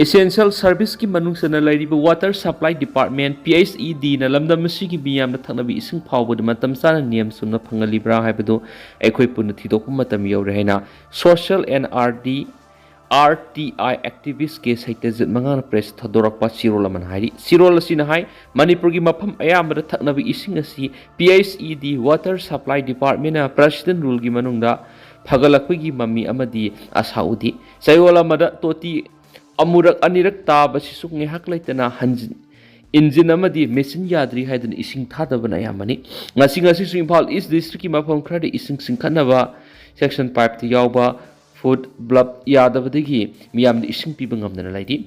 ꯏꯁꯦꯟꯁꯤꯌꯦꯜ ꯁꯔꯚꯤꯁꯀꯤ ꯃꯅꯨꯡ ꯆꯟꯅ ꯂꯩꯔꯤꯕ water supply department, P H E ꯗꯤꯅ ꯂꯝꯗꯝ ꯑꯁꯤꯒꯤ ꯃꯤꯌꯥꯝꯅ ꯊꯛꯅꯕ ꯏꯁꯤꯡ ꯐꯥꯎꯕꯗ ꯃꯇꯝ ꯆꯥꯅ ꯅꯤꯌꯝ ꯆꯨꯝꯅ ꯐꯪꯍꯜꯂꯤꯕ꯭ꯔꯥ ꯍꯥꯏꯕꯗꯨ ꯑꯩꯈꯣꯏ ꯄꯨꯟꯅ ꯊꯤꯗꯣꯛꯄ ꯃꯇꯝ ꯌꯧꯔꯦ ꯍꯥꯏꯅ social and R D R T I activist K Satyajit ꯃꯉꯥꯅ press ꯊꯥꯗꯣꯔꯛꯄ ꯆꯦꯔꯣꯜ ꯑꯃꯅ ꯍꯥꯏꯔꯤ꯫ ꯆꯦꯔꯣꯜ ꯑꯁꯤꯅ ꯍꯥꯏ, ꯃꯅꯤꯄꯨꯔꯒꯤ ꯃꯐꯝ ꯑꯌꯥꯝꯕꯗ ꯊꯛꯅꯕ ꯏꯁꯤꯡ ꯑꯁꯤ P H E D Water Supply Departmentꯅ President Ruleꯒꯤ ꯃꯅꯨꯡꯗ ꯐꯒꯠꯂꯛꯄꯒꯤ ꯃꯃꯤ ꯑꯃꯗꯤ ꯑꯁꯥ ꯎꯗꯦ꯫ ꯆꯌꯣꯜ ꯑꯃꯗ ꯇꯣꯇꯤ ꯑꯃꯨꯔꯛ ꯑꯅꯤꯔꯛ ꯇꯥꯕꯁꯤꯁꯨ ꯉꯥꯏꯍꯥꯛ ꯂꯩꯇꯅ ꯍꯟꯖꯤꯟ, ꯏꯟꯖꯤꯟ ꯑꯃꯗꯤ ꯃꯦꯆꯤꯟ ꯌꯥꯗ꯭ꯔꯤ ꯍꯥꯏꯗꯨꯅ ꯏꯁꯤꯡ ꯊꯥꯗꯕꯅ ꯑꯌꯥꯝꯕꯅꯤ꯫ ꯉꯁꯤ, ꯉꯁꯤꯁꯨ ꯏꯝꯐꯥꯜ ꯏꯁ ꯗꯤꯁꯇ꯭ꯔꯤꯛꯀꯤ ꯃꯐꯝ ꯈꯔꯗ ꯏꯁꯤꯡ ꯆꯤꯡꯈꯠꯅꯕ suction pipeꯇ ꯌꯥꯎꯕ foot block ꯌꯥꯗꯕꯗꯒꯤ ꯃꯤꯌꯥꯝꯗ ꯏꯁꯤꯡ ꯄꯤꯕ ꯉꯝꯗꯅ ꯂꯩꯔꯤ꯫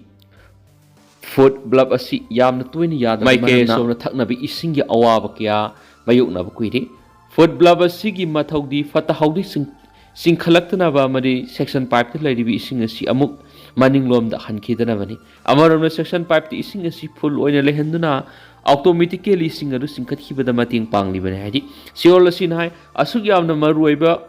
Foot block ꯑꯁꯤ ꯌꯥꯝꯅ ꯇꯣꯏꯅ ꯌꯥꯗꯕ ꯃꯥꯏꯀꯩ ꯃꯔꯝꯅ ꯑꯁꯣꯝꯅ ꯊꯛꯅꯕ ꯏꯁꯤꯡꯒꯤ ꯑꯋꯥꯕ ꯀꯌꯥ ꯃꯥꯌꯣꯛꯅꯕ ꯀꯨꯏꯔꯦ꯫ Foot block ꯑꯁꯤꯒꯤ ꯃꯊꯧꯗꯤ ꯐꯠꯇ ꯍꯥꯎꯗꯤ ꯆꯤꯡ-, ꯆꯤꯡꯈꯠꯂꯛꯇꯅꯕ ꯑꯃꯗꯤ suction pipeꯇ ꯂꯩꯔꯤꯕ ꯏꯁꯤꯡ ꯑꯁꯤ ꯑꯃꯨꯛ ꯃꯅꯤꯡꯂꯣꯝꯗ ꯍꯟꯈꯤꯗꯅꯕꯅꯤ꯫ ꯑꯃꯔꯣꯝꯗ suction pipeꯇ ꯏꯁꯤꯡ ꯑꯁꯤ full ꯑꯣꯏꯅ ꯂꯩꯍꯟꯗꯨꯅ automatically ꯏꯁꯤꯡ ꯑꯗꯨ ꯆꯤꯡꯈꯠꯈꯤꯕꯗ ꯃꯇꯦꯡ ꯄꯥꯡꯂꯤꯕꯅꯤ ꯍꯥꯏꯗꯤ꯫ ꯆꯦꯔꯣꯜ ꯑꯁꯤꯅ ꯍꯥꯏ, ꯑꯁꯨꯛ ꯌꯥꯝꯅ ꯃꯔꯨꯑꯣꯏꯕ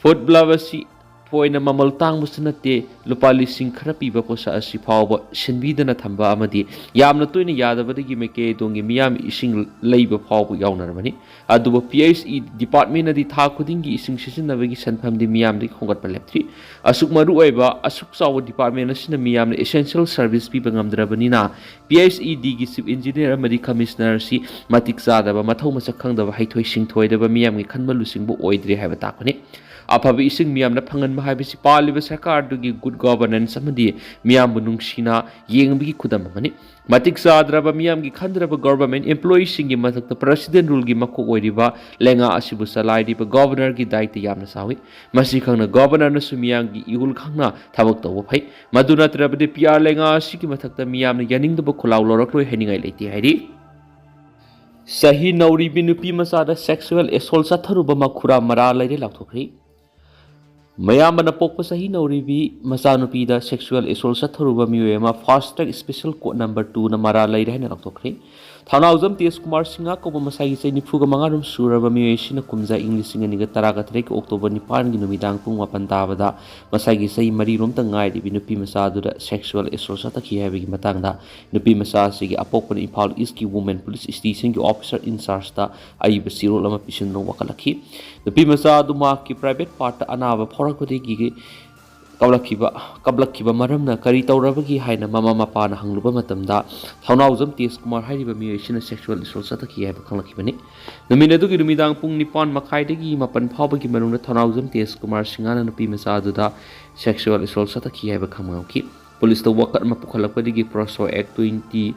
foot block ꯑꯁꯤ ꯊꯣꯏꯅ ꯃꯃꯜ ꯇꯥꯡꯕꯁꯨ ꯅꯠꯇꯦ, ꯂꯨꯄꯥ ꯂꯤꯁꯤꯡ ꯈꯔ ꯄꯤꯕ ꯄꯣꯠꯁꯛ ꯑꯁꯤ ꯐꯥꯎꯕ ꯁꯤꯟꯕꯤꯗꯅ ꯊꯝꯕ ꯑꯃꯗꯤ ꯌꯥꯝꯅ ꯇꯣꯏꯅ ꯌꯥꯗꯕꯗꯒꯤ ꯃꯥꯏꯀꯩꯗꯣꯡꯒꯤ ꯃꯤꯌꯥꯝ ꯏꯁꯤꯡ ꯂꯩꯕ ꯐꯥꯎꯕ ꯌꯥꯎꯅꯔꯕꯅꯤ꯫ ꯑꯗꯨꯕꯨ P H E departmentꯅꯗꯤ ꯊꯥ ꯈꯨꯗꯤꯡꯒꯤ ꯏꯁꯤꯡ ꯁꯤꯖꯤꯟꯅꯕꯒꯤ ꯁꯦꯟꯐꯝꯗꯤ ꯃꯤꯌꯥꯝꯗꯒꯤ ꯈꯣꯝꯒꯠꯄ ꯂꯦꯞꯇ꯭ꯔꯤ꯫ ꯑꯁꯨꯛ ꯃꯔꯨ ꯑꯣꯏꯕ, ꯑꯁꯨꯛ ꯆꯥꯎꯕ department ꯑꯁꯤꯅ ꯃꯤꯌꯥꯝꯅ essential service ꯄꯤꯕ ꯉꯝꯗ꯭ꯔꯕꯅꯤꯅ, P H E Dꯒꯤ chief engineer ꯑꯃꯗꯤ commissioner ꯑꯁꯤ ꯃꯇꯤꯛ ꯆꯥꯗꯕ, ꯃꯊꯧ ꯃꯁꯛ ꯈꯪꯗꯕ, ꯍꯩꯊꯣꯏ ꯁꯤꯡꯊꯣꯏꯗꯕ, ꯃꯤꯌꯥꯝꯒꯤ ꯈꯟꯕ ꯂꯨꯆꯤꯡꯕ ꯑꯣꯏꯗ꯭ꯔꯦ ꯍꯥꯏꯕ ꯇꯥꯛꯄꯅꯤ꯫ ꯑꯐꯕ ꯏꯁꯤꯡ ꯃꯤꯌꯥꯝꯅ ꯐꯪꯍꯟꯕ ꯍꯥꯏꯕꯁꯤ ꯄꯥꯜꯂꯤꯕ ꯁꯔꯀꯥꯔꯗꯨꯒꯤ good governance ꯑꯃꯗꯤ ꯃꯤꯌꯥꯝꯕꯨ ꯅꯨꯡꯁꯤꯅ ꯌꯦꯡꯕꯒꯤ ꯈꯨꯗꯝ ꯑꯃꯅꯤ꯫ ꯃꯇꯤꯛ ꯆꯥꯗ꯭ꯔꯕ, ꯃꯤꯌꯥꯝꯒꯤ ꯈꯟꯗ꯭ꯔꯕ government employeeꯁꯤꯡꯒꯤ ꯃꯊꯛꯇ President Ruleꯒꯤ ꯃꯀꯣꯛ ꯑꯣꯏꯔꯤꯕ ꯂꯩꯉꯥꯛ ꯑꯁꯤꯕꯨ ꯆꯂꯥꯏꯔꯤꯕ governorꯒꯤ ꯗꯥꯏꯇ ꯌꯥꯝꯅ ꯆꯥꯎꯏ꯫ ꯃꯁꯤ ꯈꯪꯅ governorꯅꯁꯨ ꯃꯤꯌꯥꯝꯒꯤ ꯏꯍꯨꯜ ꯈꯪꯅ ꯊꯕꯛ ꯇꯧꯕ ꯐꯩ꯫ ꯃꯗꯨ ꯅꯠꯇ꯭ꯔꯕꯗꯤ P R ꯂꯩꯉꯥꯛ ꯑꯁꯤꯒꯤ ꯃꯊꯛꯇ ꯃꯤꯌꯥꯝꯅ ꯌꯥꯅꯤꯡꯗꯕ ꯈꯨꯜꯂꯥꯎ ꯂꯧꯔꯛꯂꯣꯏ ꯍꯥꯏꯅꯤꯡꯉꯥꯏ ꯂꯩꯇꯦ ꯍꯥꯏꯔꯤ꯫ ꯆꯍꯤ ꯅꯧꯔꯤꯕꯤ ꯅꯨꯄꯤ ꯃꯆꯥꯗ sexual assault ꯆꯠꯊꯔꯨꯕ ꯃꯈꯨꯔꯥ ꯃꯔꯥꯜ ꯂꯩꯔꯦ ꯂꯥꯎꯊꯣꯛꯈ꯭ꯔꯦ꯫ ꯃꯌꯥꯝꯕꯅ ꯄꯣꯛꯄ ꯆꯍꯤ ꯅꯧꯔꯤꯕꯤ ꯃꯆꯥꯅꯨꯄꯤꯗ sexual assault ꯆꯠꯊꯔꯨꯕ ꯃꯤꯑꯣꯏ ꯑꯃ fast track special court number twoꯅ ꯃꯔꯥꯜ ꯂꯩꯔꯦ ꯍꯥꯏꯅ ꯂꯥꯎꯊꯣꯛꯈ꯭ꯔꯦ꯫ ꯊꯧꯅꯥꯎꯖꯝ ꯇꯦꯖ ꯀꯨꯃꯥꯔ ꯁꯤꯡꯍ ꯀꯧꯕ ꯃꯁꯥꯒꯤ ꯆꯍꯤ ꯅꯤꯐꯨꯒ ꯃꯉꯥꯔꯣꯝ ꯁꯨꯔꯕ ꯃꯤꯑꯣꯏ ꯑꯁꯤꯅ ꯀꯨꯝꯖꯥ ꯏꯪ ꯂꯤꯁꯤꯡ ꯑꯅꯤꯒ ꯇꯔꯥꯒ ꯇꯔꯦꯠꯀꯤ October ꯅꯤꯄꯥꯟꯒꯤ ꯅꯨꯃꯤꯗꯥꯡ ꯄꯨꯡ ꯃꯥꯄꯟ ꯇꯥꯕꯗ ꯃꯁꯥꯒꯤ ꯆꯍꯤ ꯃꯔꯤꯔꯣꯝꯇ ꯉꯥꯏꯔꯤꯕꯤ ꯅꯨꯄꯤ ꯃꯆꯥ ꯑꯗꯨꯗ sexual assault ꯆꯠꯊꯈꯤ ꯍꯥꯏꯕꯒꯤ ꯃꯇꯥꯡꯗ ꯅꯨꯄꯤ ꯃꯆꯥ ꯑꯁꯤꯒꯤ ꯑꯄꯣꯛꯄꯅ ꯏꯝꯐꯥꯜ ꯏꯁꯀꯤ women police stationꯒꯤ officer in chargeꯇ ꯑꯏꯕ ꯆꯦꯔꯣꯜ ꯑꯃ ꯄꯤꯁꯤꯟꯗꯨꯅ ꯋꯥꯀꯠꯂꯛꯈꯤ꯫ ꯅꯨꯄꯤ ꯃꯆꯥ ꯑꯗꯨ ꯃꯍꯥꯛꯀꯤ private partꯇ ꯑꯅꯥꯕ ꯐꯥꯎꯔꯛꯄꯗꯒꯤ ꯀꯞꯂꯛꯈꯤꯕ ꯀꯞꯂꯛꯈꯤꯕ ꯃꯔꯝꯅ ꯀꯔꯤ ꯇꯧꯔꯕꯒꯦ ꯍꯥꯏꯅ ꯃꯃꯥ ꯃꯄꯥꯅ ꯍꯪꯂꯨꯕ ꯃꯇꯝꯗ, ꯊꯧꯅꯥꯎꯖꯝ ꯇꯦꯖ ꯀꯨꯃꯥꯔ ꯍꯥꯏꯔꯤꯕ ꯃꯤꯑꯣꯏ ꯑꯁꯤꯅ sexual assault ꯆꯠꯊꯈꯤ ꯍꯥꯏꯕ ꯈꯪꯂꯛꯈꯤꯕꯅꯤ꯫ ꯅꯨꯃꯤꯠ ꯑꯗꯨꯒꯤ ꯅꯨꯃꯤꯗꯥꯡ ꯄꯨꯡ ꯅꯤꯄꯥꯟ ꯃꯈꯥꯏꯗꯒꯤ ꯃꯥꯄꯟ ꯐꯥꯎꯕꯒꯤ ꯃꯅꯨꯡꯗ ꯊꯧꯅꯥꯎꯖꯝ ꯇꯦꯖ ꯀꯨꯃꯥꯔ ꯁꯤꯡꯍꯅ ꯅꯨꯄꯤ ꯃꯆꯥ ꯑꯗꯨꯗ sexual assault ꯆꯠꯊꯈꯤ ꯍꯥꯏꯕ ꯈꯪꯕ ꯉꯝꯈꯤ꯫ ꯄꯨꯂꯤꯁꯇ ꯋꯥꯀꯠ ꯑꯃ ꯄꯨꯈꯠꯂꯛꯄꯗꯒꯤ POCSO Act twenty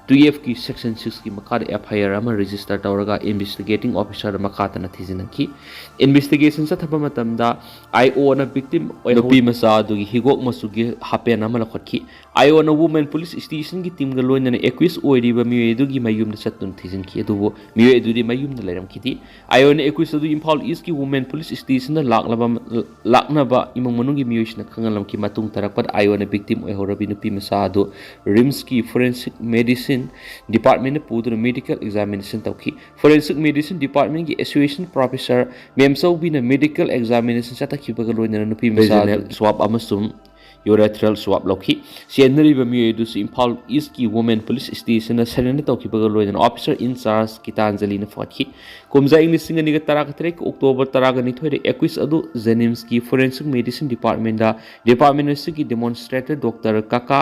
twelve ꯀꯤ section six ꯀꯤ ꯃꯈꯥꯗ FIR ꯑꯃ register ꯇꯧꯔꯒ investigating officer ꯗ ꯃꯈꯥ ꯇꯥꯅ ꯊꯤꯖꯤꯟꯈꯤ꯫ Investigation ꯆꯠꯊꯕ ꯃꯇꯝꯗ IO ꯅ victim ꯑꯣꯏꯍꯧ- ꯅꯨꯄꯤ ꯃꯆꯥ ꯑꯗꯨꯒꯤ ꯍꯤꯒꯣꯛ ꯃꯆꯨꯒꯤ ꯍꯥꯄꯦꯟ ꯑꯃ ꯂꯧꯈꯠꯈꯤ꯫ IO ꯅ Women Police Station ꯒꯤ team ꯒ ꯂꯣꯏꯅꯅ accused ꯑꯣꯏꯔꯤꯕ ꯃꯤꯑꯣꯏ ꯑꯗꯨꯒꯤ ꯃꯌꯨꯝꯗ ꯆꯠꯇꯨꯅ ꯊꯤꯖꯤꯟꯈꯤ, ꯑꯗꯨꯕꯨ ꯃꯤꯑꯣꯏ ꯑꯗꯨꯗꯤ ꯃꯌꯨꯝꯗ ꯂꯩꯔꯝꯈꯤꯗꯦ꯫ IO ꯅ accused ꯑꯗꯨ ꯏꯝꯐꯥꯜ East ꯀꯤ Women Police Station ꯗ ꯂꯥꯛꯂꯕ ꯂꯥꯛꯅꯕ ꯏꯃꯨꯡ ꯃꯅꯨꯡꯒꯤ ꯃꯤꯑꯣꯏꯁꯤꯡꯅ ꯈꯪꯍꯜꯂꯝꯈꯤ꯫ ꯃꯇꯨꯡ ꯇꯥꯔꯛꯄꯗ IO ꯅ victim ꯑꯣꯏꯍꯧꯔꯕꯤ ꯅꯨꯄꯤ ꯃꯆꯥ ꯑꯗꯨ RIMS ꯀꯤ Forensic Medicine Department ꯇ ꯄꯨꯗꯨꯅ medical examination ꯇꯧꯈꯤ꯫ Forensic Medicine Department ꯀꯤ Associate Professor ꯃꯦꯝꯆꯧꯕꯤꯅ medical examination ꯆꯠꯊꯈꯤꯕꯒ ꯂꯣꯏꯅꯅ ꯅꯨꯄꯤ ꯃꯆꯥ ꯑꯗꯨ swab ꯑꯃꯁꯨꯡ urethral swab ꯂꯧꯈꯤ꯫ ꯆꯦꯟꯅꯔꯤꯕ ꯃꯤꯑꯣꯏ ꯑꯗꯨꯁꯨ ꯏꯝꯐꯥꯜ East ꯀꯤ Women Police Station ꯗ surrender ꯇꯧꯈꯤꯕꯒ ꯂꯣꯏꯅꯅ officer in charge ꯒꯤꯇꯥꯟꯖꯂꯤꯅ ꯐꯒꯠꯈꯤ꯫ ꯀꯨꯝꯖꯥ ꯏꯪ ꯂꯤꯁꯤꯡ ꯑꯅꯤꯒ ꯇꯔꯥꯇꯔꯦꯠꯀꯤ October ꯇꯔꯥꯒ ꯅꯤꯊꯣꯏꯗ accused ꯑꯗꯨ JNIMS ꯀꯤ Forensic Medicine Department ꯗ department ꯑꯁꯤꯒꯤ demonstrator Doctor ꯀꯥꯀꯥ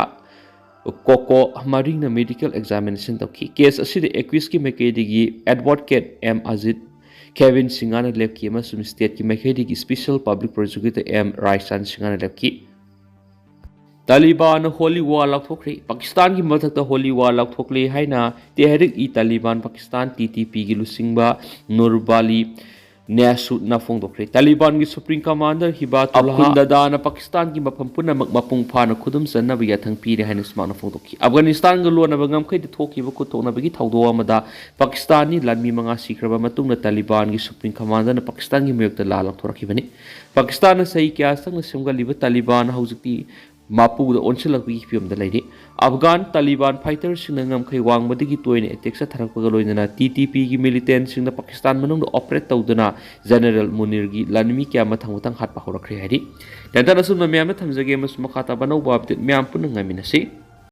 ꯀꯣꯀꯣ ꯃꯔꯤꯡꯅ medical examination ꯇꯧꯈꯤ꯫ Case ꯑꯁꯤꯗ accused ꯀꯤ ꯃꯥꯏꯀꯩꯗꯒꯤ advocate ꯑꯦꯝ ꯑꯖꯤꯠ ꯀꯦꯕꯤꯟ ꯁꯤꯡꯍꯅ ꯂꯦꯞꯈꯤ ꯑꯃꯁꯨꯡ state ꯀꯤ ꯃꯥꯏꯀꯩꯗꯒꯤ special public prosecutor ꯑꯦꯝ ꯔꯥꯏꯆꯥꯟ ꯁꯤꯡꯍꯅ ꯂꯦꯞꯈꯤ꯫ ꯇꯥꯂꯤꯕꯥꯟꯅ holy war ꯂꯥꯎꯊꯣꯛꯈ꯭ꯔꯦ꯫ ꯄꯥꯀꯤꯁꯇꯥꯟꯒꯤ ꯃꯊꯛꯇ holy war ꯂꯥꯎꯊꯣꯛꯂꯦ ꯍꯥꯏꯅ ꯇꯦꯍꯔꯤꯛ ꯏ ꯇꯥꯂꯤꯕꯥꯟ ꯄꯥꯀꯤꯁꯇꯥꯟ, TTP ꯒꯤ ꯂꯨꯆꯤꯡꯕ ꯅꯨꯔꯕꯥꯂꯤ ꯅꯦꯁꯨꯠꯅ ꯐꯣꯡꯗꯣꯛꯈ꯭ꯔꯦ꯫ ꯇꯥꯂꯤꯕꯥꯟꯒꯤ Supreme Commander ꯍꯤꯕꯥꯇꯨꯜꯂꯥꯍ ꯑꯈꯨꯟꯗꯗꯥꯅ ꯄꯥꯀꯤꯁꯇꯥꯟꯒꯤ ꯃꯐꯝ ꯄꯨꯝꯅꯃꯛ ꯃꯄꯨꯡ ꯐꯥꯅ ꯈꯨꯗꯨꯝ ꯆꯟꯅꯕ ꯌꯥꯊꯪ ꯄꯤꯔꯦ ꯍꯥꯏꯅ ꯁꯨꯃꯥꯛꯅ ꯐꯣꯡꯗꯣꯛꯈꯤ꯫ ꯑꯐꯒꯥꯅꯤꯁꯇꯥꯟꯒ ꯂꯣꯟꯅꯕ ꯉꯝꯈꯩꯗ ꯊꯣꯛꯈꯤꯕ ꯈꯨꯠꯊꯣꯛꯅꯕꯒꯤ ꯊꯧꯗꯣꯛ ꯑꯃꯗ ꯄꯥꯀꯤꯁꯇꯥꯟꯒꯤ ꯂꯥꯟꯃꯤ ꯃꯉꯥ ꯁꯤꯈ꯭ꯔꯕ ꯃꯇꯨꯡꯗ ꯇꯥꯂꯤꯕꯥꯟꯒꯤ Supreme Commander ꯅ ꯄꯥꯀꯤꯁꯇꯥꯟꯒꯤ ꯃꯥꯌꯣꯛꯇ ꯂꯥꯟ ꯂꯧꯊꯣꯔꯛꯈꯤꯕꯅꯤ꯫ ꯄꯥꯀꯤꯁꯇꯥꯟꯅ ꯆꯍꯤ ꯀꯌꯥ ꯆꯪꯅ ꯁꯦꯝꯒꯠꯂꯤꯕ ꯇꯥꯂꯤꯕꯥꯟ ꯍꯧꯖꯤꯛꯇꯤ ꯃꯄꯨꯗ ꯑꯣꯟꯁꯤꯜꯂꯛꯄꯒꯤ ꯐꯤꯕꯝꯗ ꯂꯩꯔꯤ꯫ ꯑꯐꯒꯥꯟ ꯇꯥꯂꯤꯕꯥꯟ fighter ꯁꯤꯡꯅ ꯉꯝꯈꯩ ꯋꯥꯡꯃꯗꯒꯤ ꯇꯣꯏꯅ attack ꯆꯠꯊꯔꯛꯄꯒ ꯂꯣꯏꯅꯅ TTP ꯒꯤ militant ꯁꯤꯡꯅ ꯄꯥꯀꯤꯁꯇꯥꯟ ꯃꯅꯨꯡꯗ operate ꯇꯧꯗꯨꯅ General ꯃꯨꯅꯤꯔꯒꯤ ꯂꯥꯟꯃꯤ ꯀꯌꯥ ꯃꯊꯪ ꯃꯊꯪ ꯍꯥꯠꯄ ꯍꯧꯔꯛꯈ꯭ꯔꯦ ꯍꯥꯏꯔꯤ꯫ ꯇꯦꯟꯇꯟ ꯑꯁꯨꯝꯅ ꯃꯌꯥꯝꯗ ꯊꯝꯖꯒꯦ ꯑꯃꯁꯨꯡ ꯃꯈꯥ ꯇꯥꯕ ꯑꯅꯧꯕ update ꯃꯌꯥꯝ ꯄꯨꯟꯅ ꯉꯥꯏꯃꯤꯟꯅꯁꯤ꯫